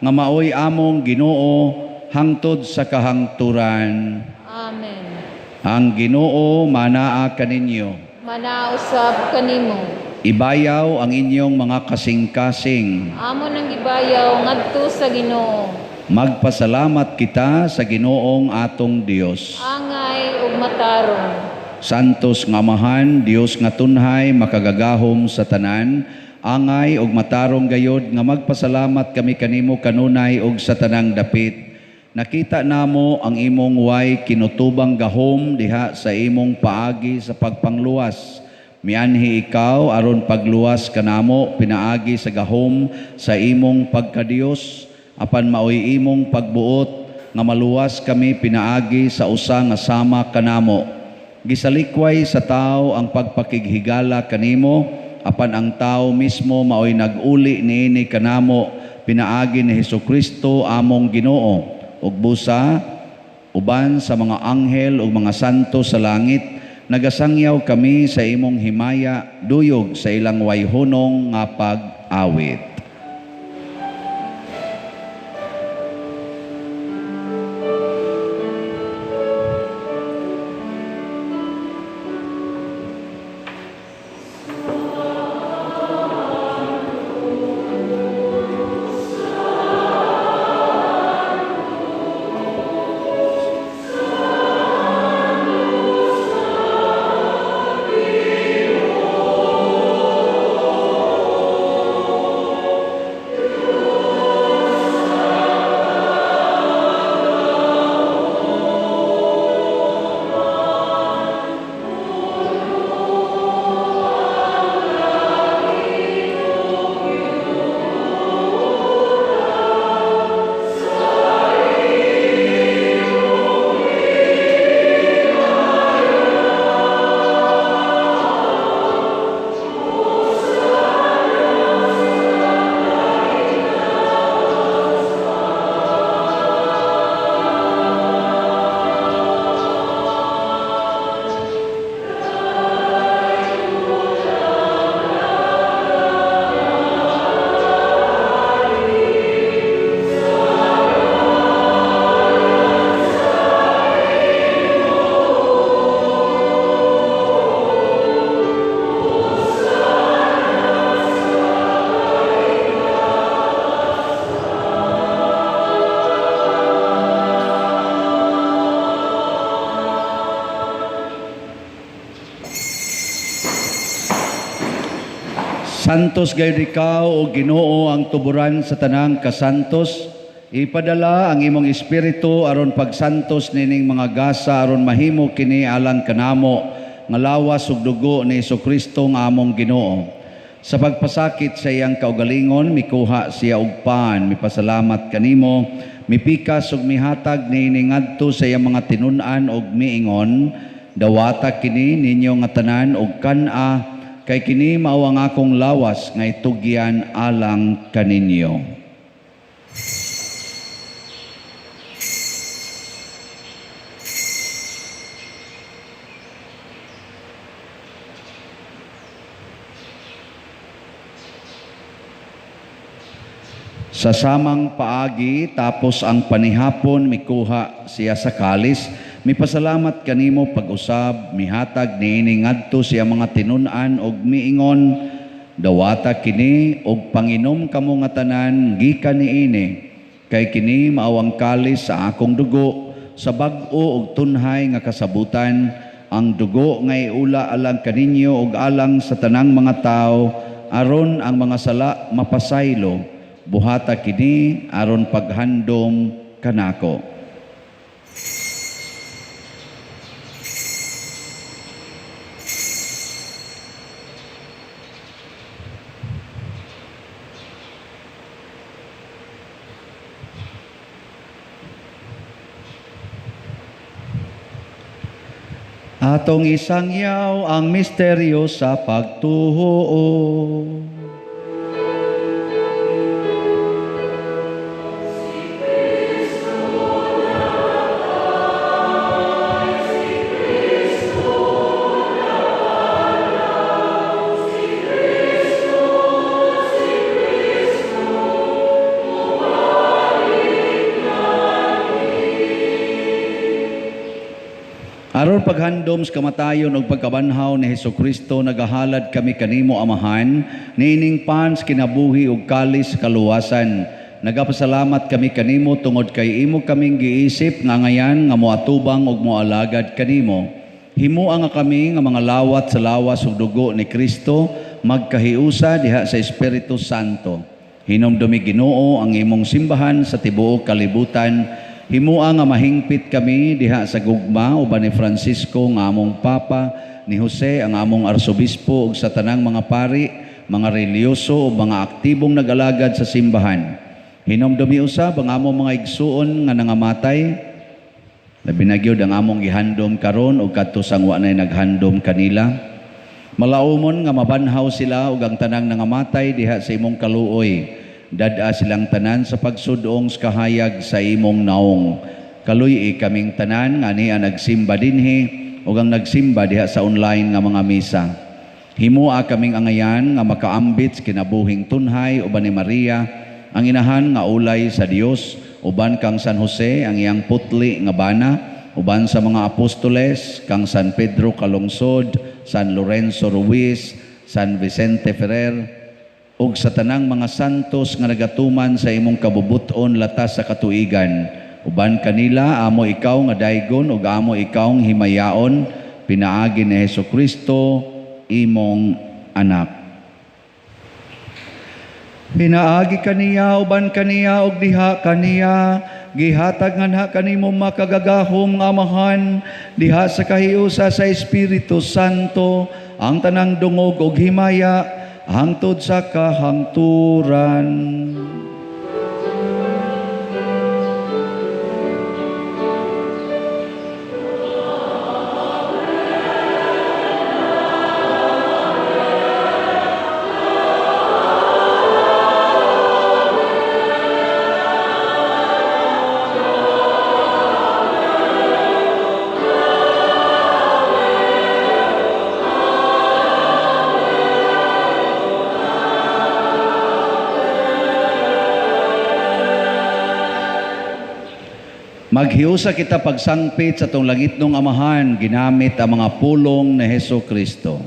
nga maoy among Ginoo hangtod sa kahangturan. Amen. Ang Ginoo manaa kaninyo. Manausab kanimo. Ibayaw ang inyong mga kasing-kasing. Amo nang gibayaw ngadto sa Ginoo. Magpasalamat kita sa Ginoong atong Dios. Angay ug matarong. Santos nga Amahan, Dios nga tunhay, makagagahom sa tanan, angay ug matarong gayod nga magpasalamat kami kanimo kanunay ug sa tanang dapit. Nakita namo ang imong way kinutubang gahom diha sa imong paagi sa pagpangluwas. Mianhi ikaw aron pagluwas kanamo pinaagi sa gahom sa imong pagkadiyos, apan maoy imong pagbuot nga maluwas kami pinaagi sa usa nga sama kanamo.Gisalikway sa tao ang pagpakighigala kanimo, apan ang tao mismo maoy nag-uli niini kanamo pinaagi ni Hesukristo among Ginoo. Ug busa uban sa mga anghel ug mga santo sa langit, nagasangyaw kami sa imong himaya duyog sa ilang wayhunong nga pag-awit. Santos gayud ikaw o Ginoo ang tuburan sa tanang kasantos. Ipadala ang imong espiritu aron pagsantos nining mga gasa aron mahimo kini alang kanamo nga lawas ug dugo ni Hesukristo nga among Ginoo. Sa pagpasakit sa iyang kaugalingon, mikuha siya og pan, mipasalamat kanimo, mipikas ug mihatag niini ngadto sa iyang mga tinun-an ug miingon, dawata kini ninyo nga tanan ug kan-a, kay kini mao ang akong lawas nga itugyan alang kaninyo. Sa samang paagi, tapos ang panihapon, mikuha siya sa kalis, mipasalamat kanimo pag-usab, mihatag niini ngadto siya mga tinun-an og miingon, dawata kini og panginom kamo nga tanan gikan niini, kay kini mao ang kalis sa akong dugo, sa bag-o og tunhay nga kasabutan, ang dugo nga iula alang kaninyo og alang sa tanang mga tawo, aron ang mga sala mapasaylo. Buhata kini aron paghandom kanako. Atong isangyaw ang misteryo sa pagtuo. Aron paghandom sa kamatayon ug pagkabanhaw ni Hesukristo, nagahalad kami kanimo, Amahan, niining pan sa kinabuhi ug kalis sa kaluwasan. Nagapasalamat kami kanimo tungod kay imo kaming giisip nga ngayan nga moatubang ug moalagad kanimo. Himoa nga kami nga mga lawat sa lawas ug dugo ni Kristo, magkahiusa diha sa Espiritu Santo. Hinumdumi, Ginoo, ang imong simbahan sa tibuok kalibutan. Himoa nga mahingpit kami diha sa gugma uban ni Francisco nga among Papa, ni Jose ang among Arsobispo ug sa tanang mga pari, mga relihiyoso ug mga aktibong nag-alagad sa simbahan. Hinumdumi usab ang among mga igsuon nga nangamatay, labi na gyud ang among gihandom karon ug kadto sang wa nay naghandom kanila. Malaumon nga mabanhaw sila ug ang tanang nangamatay diha sa imong kaluoy. Dad-a silang tanan sa pagsudong sa kahayag sa imong naong. Kaluy-i kaming tanan nga niya nagsimba dinhi ug ang nagsimba diha sa online nga mga misa. Himoa kaming angayan nga makaambit sa kinabuhing tunhay uban ni Maria, ang inahan nga ulay sa Dios, uban kang San Jose ang iyang putli nga bana, uban sa mga apostoles kang San Pedro Calungsod, San Lorenzo Ruiz, San Vicente Ferrer, ug sa tanang mga santos nga nagatuman sa imong kabubuton latas sa katuigan. Uban kanila amo ikaw nga daygon ug amo ikaw nga himayaon, pinaagi ni Hesukristo imong anak. Pinaagi kaniya, uban kaniya ug diha kaniya, gihatag nganha kanimo makagagahom nga Amahan diha sa kahiusa sa Espiritu Santo ang tanang dungog ug himaya hangtod sa kahangturan. Maghiusa kita pagsangpit sa atong langitnong Amahan, ginamit ang mga pulong ni Hesukristo.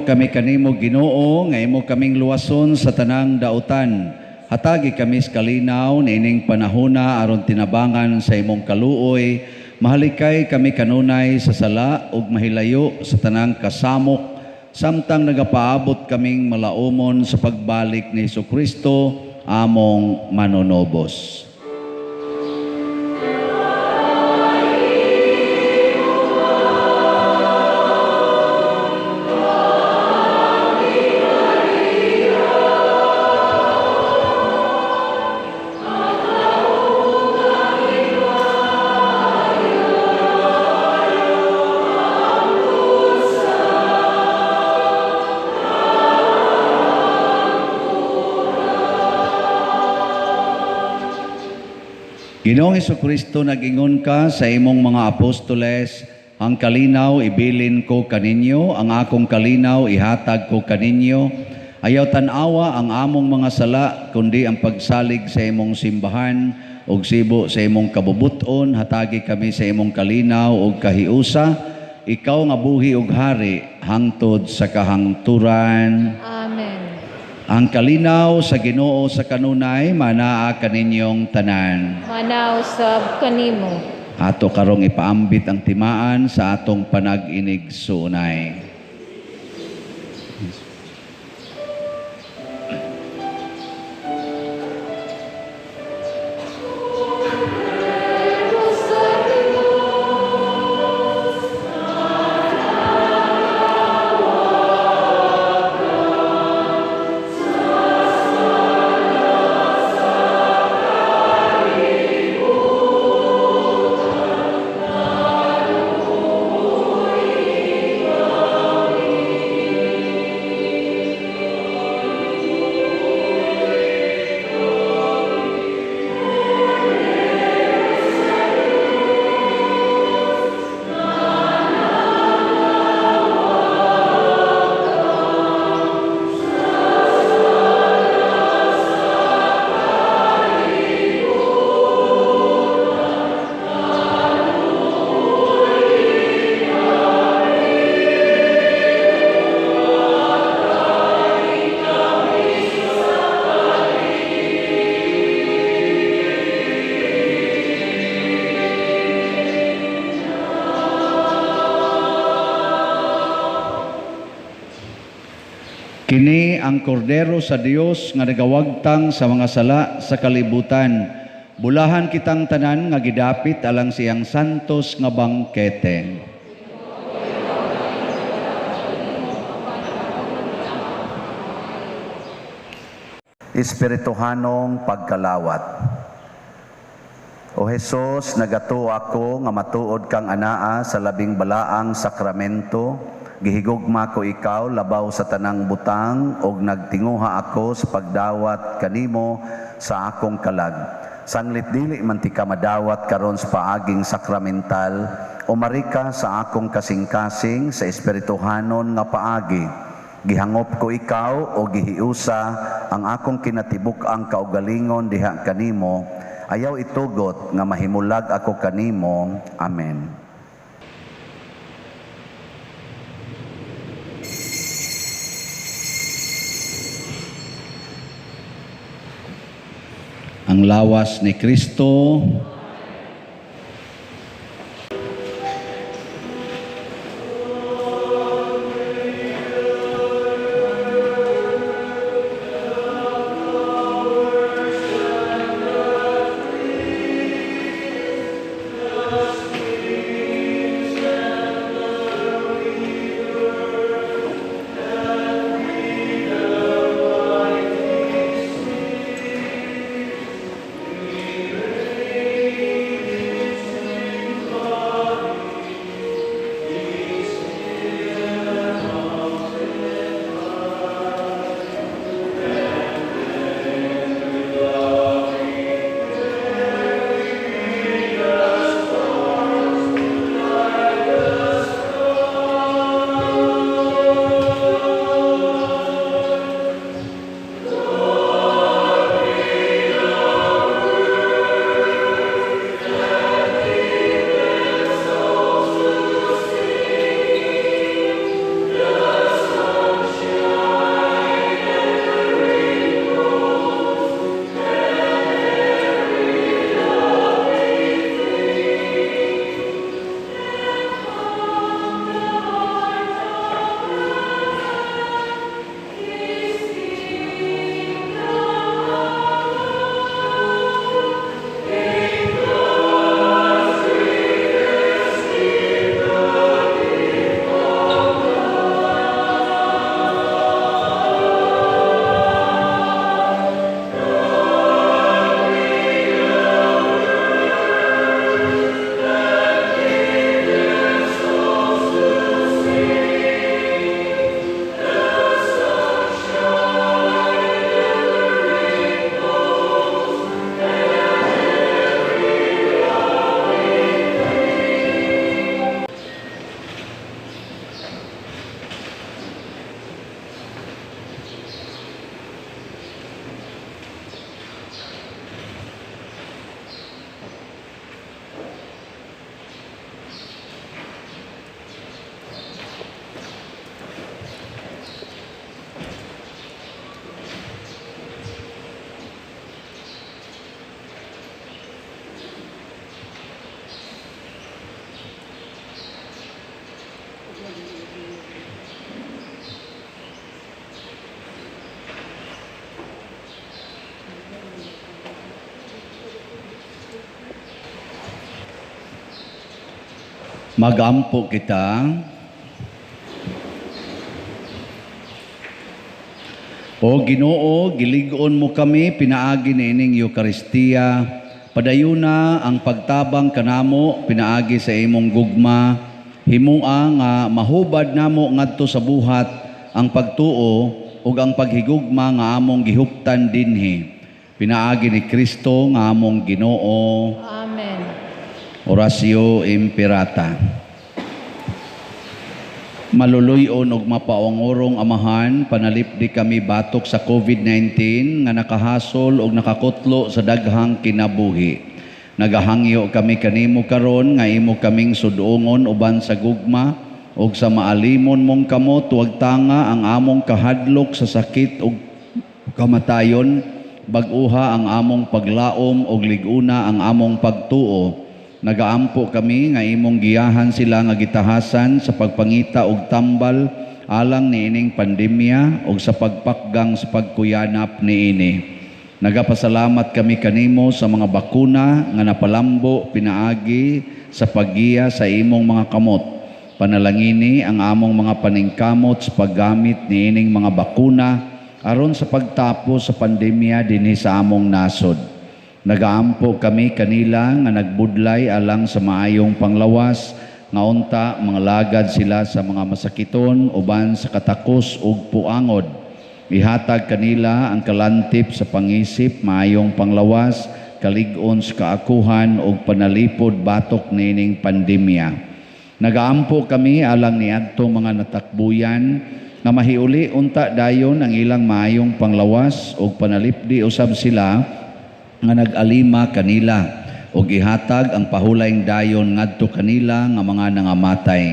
kami kanimo, Ginoo, nga imo kaming luwason sa tanang dautan. Hatagi kami sa kalinaw niining panahona aron tinabangan sa imong kaluoy. Mahalikay kami kanunay sa sala ug mahilayo sa tanang kasamok samtang nagapaabot kaming malaumon sa pagbalik ni Hesukristo among manunobos. Ginoong Hesukristo, nag-ingon ka sa imong mga apostoles, ang kalinaw ibilin ko kaninyo, ang akong kalinaw ihatag ko kaninyo. Ayaw tan-awa ang among mga sala, kundi ang pagsalig sa imong simbahan ug sibo sa imong kabubuton, hatagi kami sa imong kalinaw ug kahiusa. Ikaw nga buhi ug hari hangtod sa kahangturan. Amen. Ang kalinaw sa Ginoo sa kanunay manaa kaninyong tanan. Manaw sab kanimo. Ato karong ipaambit ang timaan sa atong panag-inig suunay. Kini ang kordero sa Dios nga nagawagtang sa mga sala sa kalibutan. Bulahan kitang tanan nga gidapit alang siyang santos nga bangkete. Espirituhanong pagkalawat. O Hesus, nagatuo ako nga matuod kang anaa sa labing balaang sakramento. Gihigugma ko ikaw labaw sa tanang butang og nagtinguha ako sa pagdawat kanimo sa akong kalag. Sanglit dili man ti ka madawat karon sa paaging sakramental, umari ka sa akong kasing-kasing sa espirituhanon nga paagi. Gihangop ko ikaw o gihiusa ang akong kinatibuk-ang kaugalingon diha kanimo. Ayaw itugot nga mahimulag ako kanimo. Amen. Ang lawas ni Kristo. Magampo kita. O Ginoo, gilig-on mo kami pinaagi niining Eukaristiya. Padayuna ang pagtabang kanamo pinaagi sa imong gugma. Himua nga mahubad namo ngadto sa buhat ang pagtuo ug ang paghigugma nga among gihuptan dinhi. Pinaagi ni Kristo nga among Ginoo. Amen. Oratio Imperata. Maluluy-on ug mapaungurong Amahan, panalipdi kami batok sa COVID-19 nga nakahasol ug nakakutlo sa daghang kinabuhi. Nagahangyo kami kanimo karon nga imo kaming sudungon uban sa gugma ug sa maalimon mong kamot, wag tanga ang among kahadlok sa sakit ug kamatayon, bag-uha ang among paglaom ug lig-una ang among pagtuo. Nagaampo kami nga imong giyahan sila nga gitahasan sa pagpangita og tambal alang niining pandemya ug sa pagpakgang sa pagkuyanap niini. Nagapasalamat kami kanimo sa mga bakuna nga napalambo pinaagi sa paggiya sa imong mga kamot. Panalangini ang among mga paningkamot sa paggamit niining mga bakuna aron sa pagtapos sa pandemya dinhi sa among nasod. Nagaampo kami kanila nga nagbudlay alang sa maayong panglawas, nga unta mangalagad sila sa mga masakiton uban sa katakos ug puangod. Ihatag kanila ang kalantip sa pangisip, maayong panglawas, kalig-on sa kaakuhan ug panalipod batok niining pandemya. Nagaampo kami alang niadto mga natakbuyan nga mahiuli unta dayon ang ilang maayong panglawas ug panalipdi usab sila nga nag-alima kanila ug ihatag ang pahulayng dayon ngadto kanila nga mga nangamatay.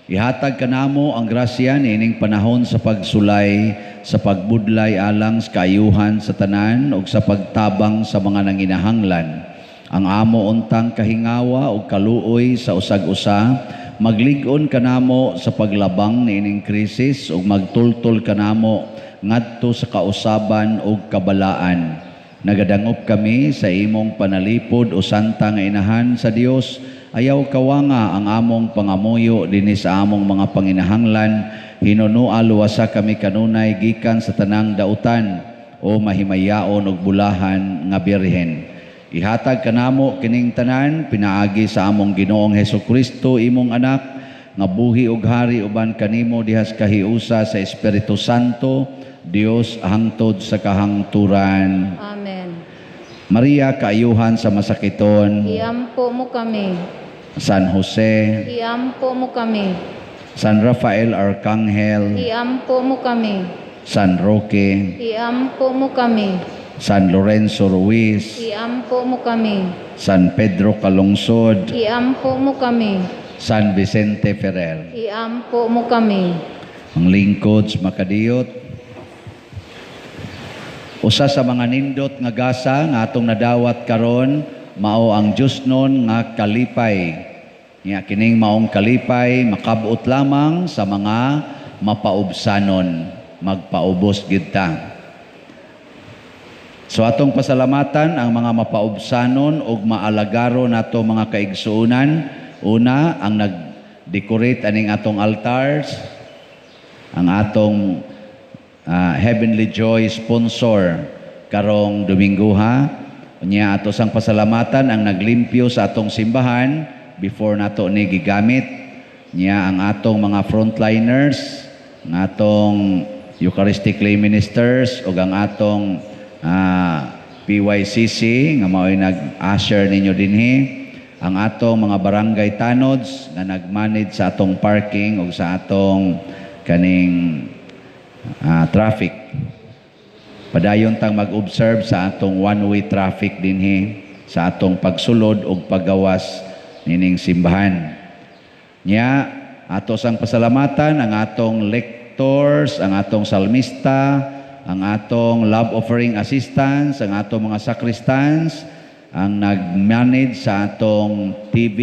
Ihatag kanamo ang grasya niining panahon sa pagsulay, sa pagbudlay alang sa kaayuhan sa tanan ug sa pagtabang sa mga nanginahanglan. Ang amo untang kahingawa ug kaluoy sa usag-usa, maglig-on kanamo sa paglabang niining krisis ug magtultol kanamo ngadto sa kausaban ug kabalaan. Nagadangop kami sa imong panalipod o santa nga inahan sa Dios. Ayaw kawanga ang among pangamuyo dinhi sa among mga panginahanglan. Hinunua luwasa kami kanunay gikan sa tanang dautan o mahimayaon og bulahan nga birhen. Ihatag kanamo kining tanan pinaagi sa among Ginoong Hesukristo, imong anak, nga buhi ug hari uban kanimo dihas kahiusa sa Espiritu Santo, Dios hangtod sa kahangturan. Amen. Maria, kaayuhan sa masakiton. Iampo mo kami. San Jose. Iampo mo kami. San Rafael Arcangel. Iampo mo kami. San Roque. Iampo mo kami. San Lorenzo Ruiz. Iampo mo kami. San Pedro Calungsod. Iampo mo kami. San Vicente Ferrer. Iampo mo kami. Ang lingkod sa makadiyot. Usa sa mga nindot nga gasa nga atong nadawat karon mao ang Diyosnon nga kalipay. Nya kining maong kalipay makabot lamang sa mga mapaubsanon, magpaubos gyud ta. So atong pasalamatan ang mga mapaubsanon ug maalagaro nato mga kaigsuonan. Una, ang nag-decorate aning atong altars, ang atong Heavenly Joy sponsor karong Dominguha. Unya ato sang pasalamatan ang naglimpyo sa atong simbahan before nato ni gigamit. Nya ang atong mga frontliners, ang atong Eucharistic lay ministers ug ang atong PYCC nga mao'y nag-usher ninyo dinhi, ang atong mga barangay tanods nga nag-manage sa atong parking ug sa atong kaning traffic. Padayon tang mag-observe sa atong one-way traffic dinhi sa atong pagsulod ug paggawas nining simbahan. Nya ato sang pasalamatan ang atong lectors, ang atong salmista, ang atong love offering assistants, ang atong mga sacristans, ang nag-manage sa atong TV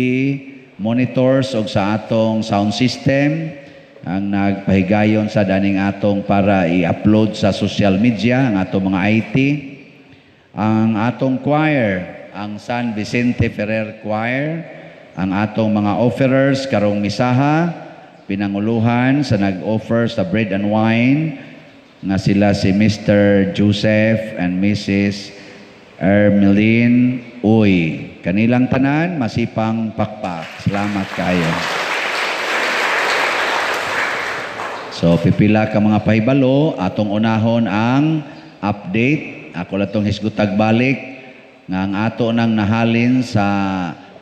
monitors ug sa atong sound system, ang nagpahigayon sa daning atong para i-upload sa social media, ang atong mga IT, ang atong choir, ang San Vicente Ferrer Choir, Ang atong mga offerers karong misaha, pinanguluhan sa nag-offer sa bread and wine nga sila si Mr. Joseph and Mrs. Ermeline Uy. Kanilang tanan, masipang pakpak. Salamat kayo. So, pipila ka mga pahibalo, atong unahon ang update. Ako lang itong hisgutag balik nga ang ato nang nahalin sa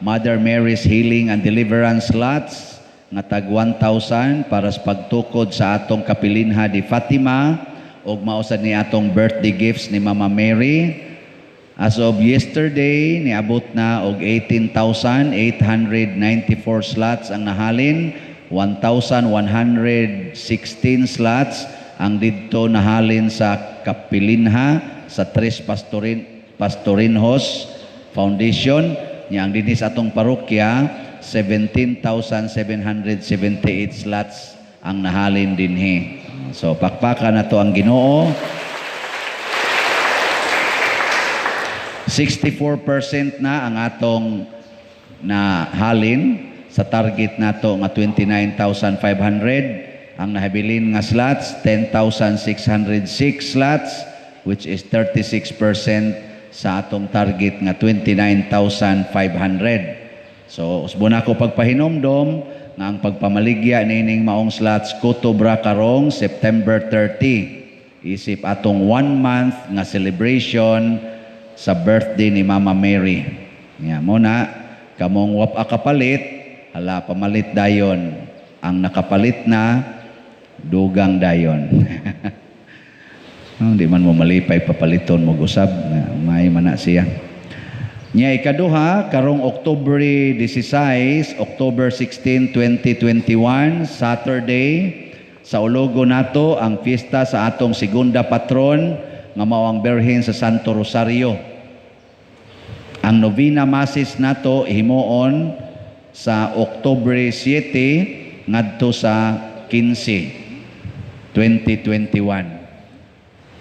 Mother Mary's Healing and Deliverance Slots nga tag 1,000 para sa pagtukod sa atong kapilinha di Fatima ug mausad ni atong birthday gifts ni Mama Mary. As of yesterday, niabot na og 18,894 slots ang nahalin, 1,116 slots ang didto nahalin sa kapilinha sa Tres Pastorinhos Foundation. Nya ang dinhi sa atong parokya, 17,778 slots ang nahalin dinhi. So pakpakan na to ang Ginoo. 64% na ang atong nahalin sa target nato nga 29,500. Ang nahabilin nga slots, 10,606 slots, which is 36% sa atong target nga 29,500. So usbon ako pagpahinomdom nga ang pagpamaligya nining maong slots kutubra karong September 30. Isip atong 1 month nga celebration sa birthday ni Mama Mary. Nya mo na kamong wap kapalit, hala pamalit dayon. Ang nakapalit na dugang dayon. Di man mo malipay papaliton mo gusab, may man na siya. Nya ikaduha karong October 16, October 16, 2021, Saturday, sa Ologo nato ang fiesta sa atong segunda patron nga mao ang Birhen sa Santo Rosario. Ang novena masses nato himuon sa October 7 ngadto sa 15, 2021.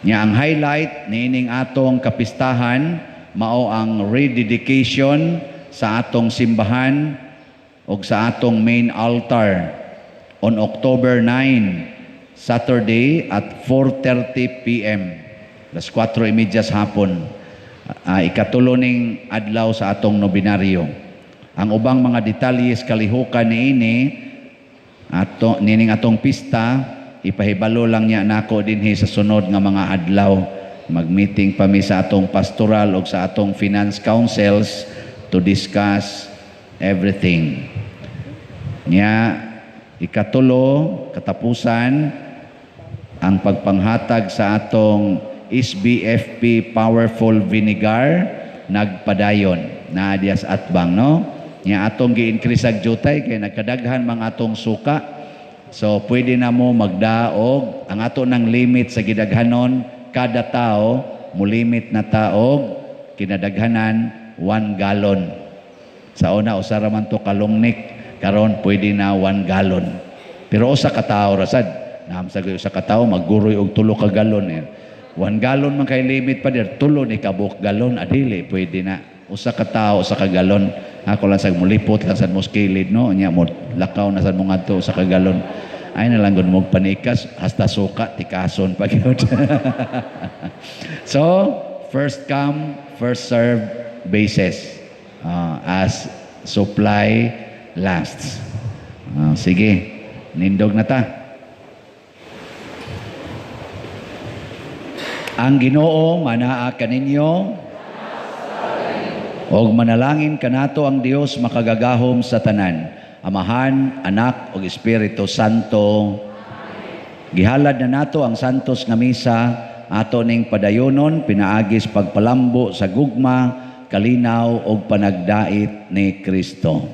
Nya ang highlight niining atong kapistahan mao ang rededication sa atong simbahan og sa atong main altar on October 9, Saturday at 4:30 p.m. Las 4:30 sa hapon. Ikatulo ning adlaw sa atong nobinaryo. Ang ubang mga detalye kalihukan niini ato nining atong pista ipahibalo lang niya nako dinhi sa sunod nga mga adlaw. Mag-meeting pa mi sa atong pastoral o sa atong finance councils to discuss everything. Nya ikatulo, katapusan ang pagpanghatag sa atong SBFP Powerful Vinegar nagpadayon na dias atbang, no? Nya atong gi-increase ag jutay kay nagkadaghan mga atong suka. So pwede na mo magdaog ang ato ng limit sa gidaghanon kada tao, mo limit na taog kinadaghanan 1 gallon. Sa una usa ra man to kalungnik, karon pwede na 1 gallon. Pero usa ka tawo ra sad, naamsa gyud usa ka tawo magguroy og 3 ka galon. 1 gallon man kay limit pa dir, tulo ni kabuk galon adili pwede na. Usa ka tawo usa ka galon. Ako lang sa mulipot lang sad mo kilid, no, nya mo lakaw na sad mo ngadto usa ka galon. Ay na lang gud mo panikas hasta suka tikason pa gyud. So, first come, first serve basis, as supply lasts. Sige, nindog na ta. Ang Ginoo manaa kaninyo og manalangin kanato ang Dios makagagahom sa tanan, Amahan, Anak ug Espiritu Santo. Gihalad na nato ang santos nga misa ato ning padayonon pinaagis pagpalambo sa gugma, kalinaw ug panagdait ni Kristo.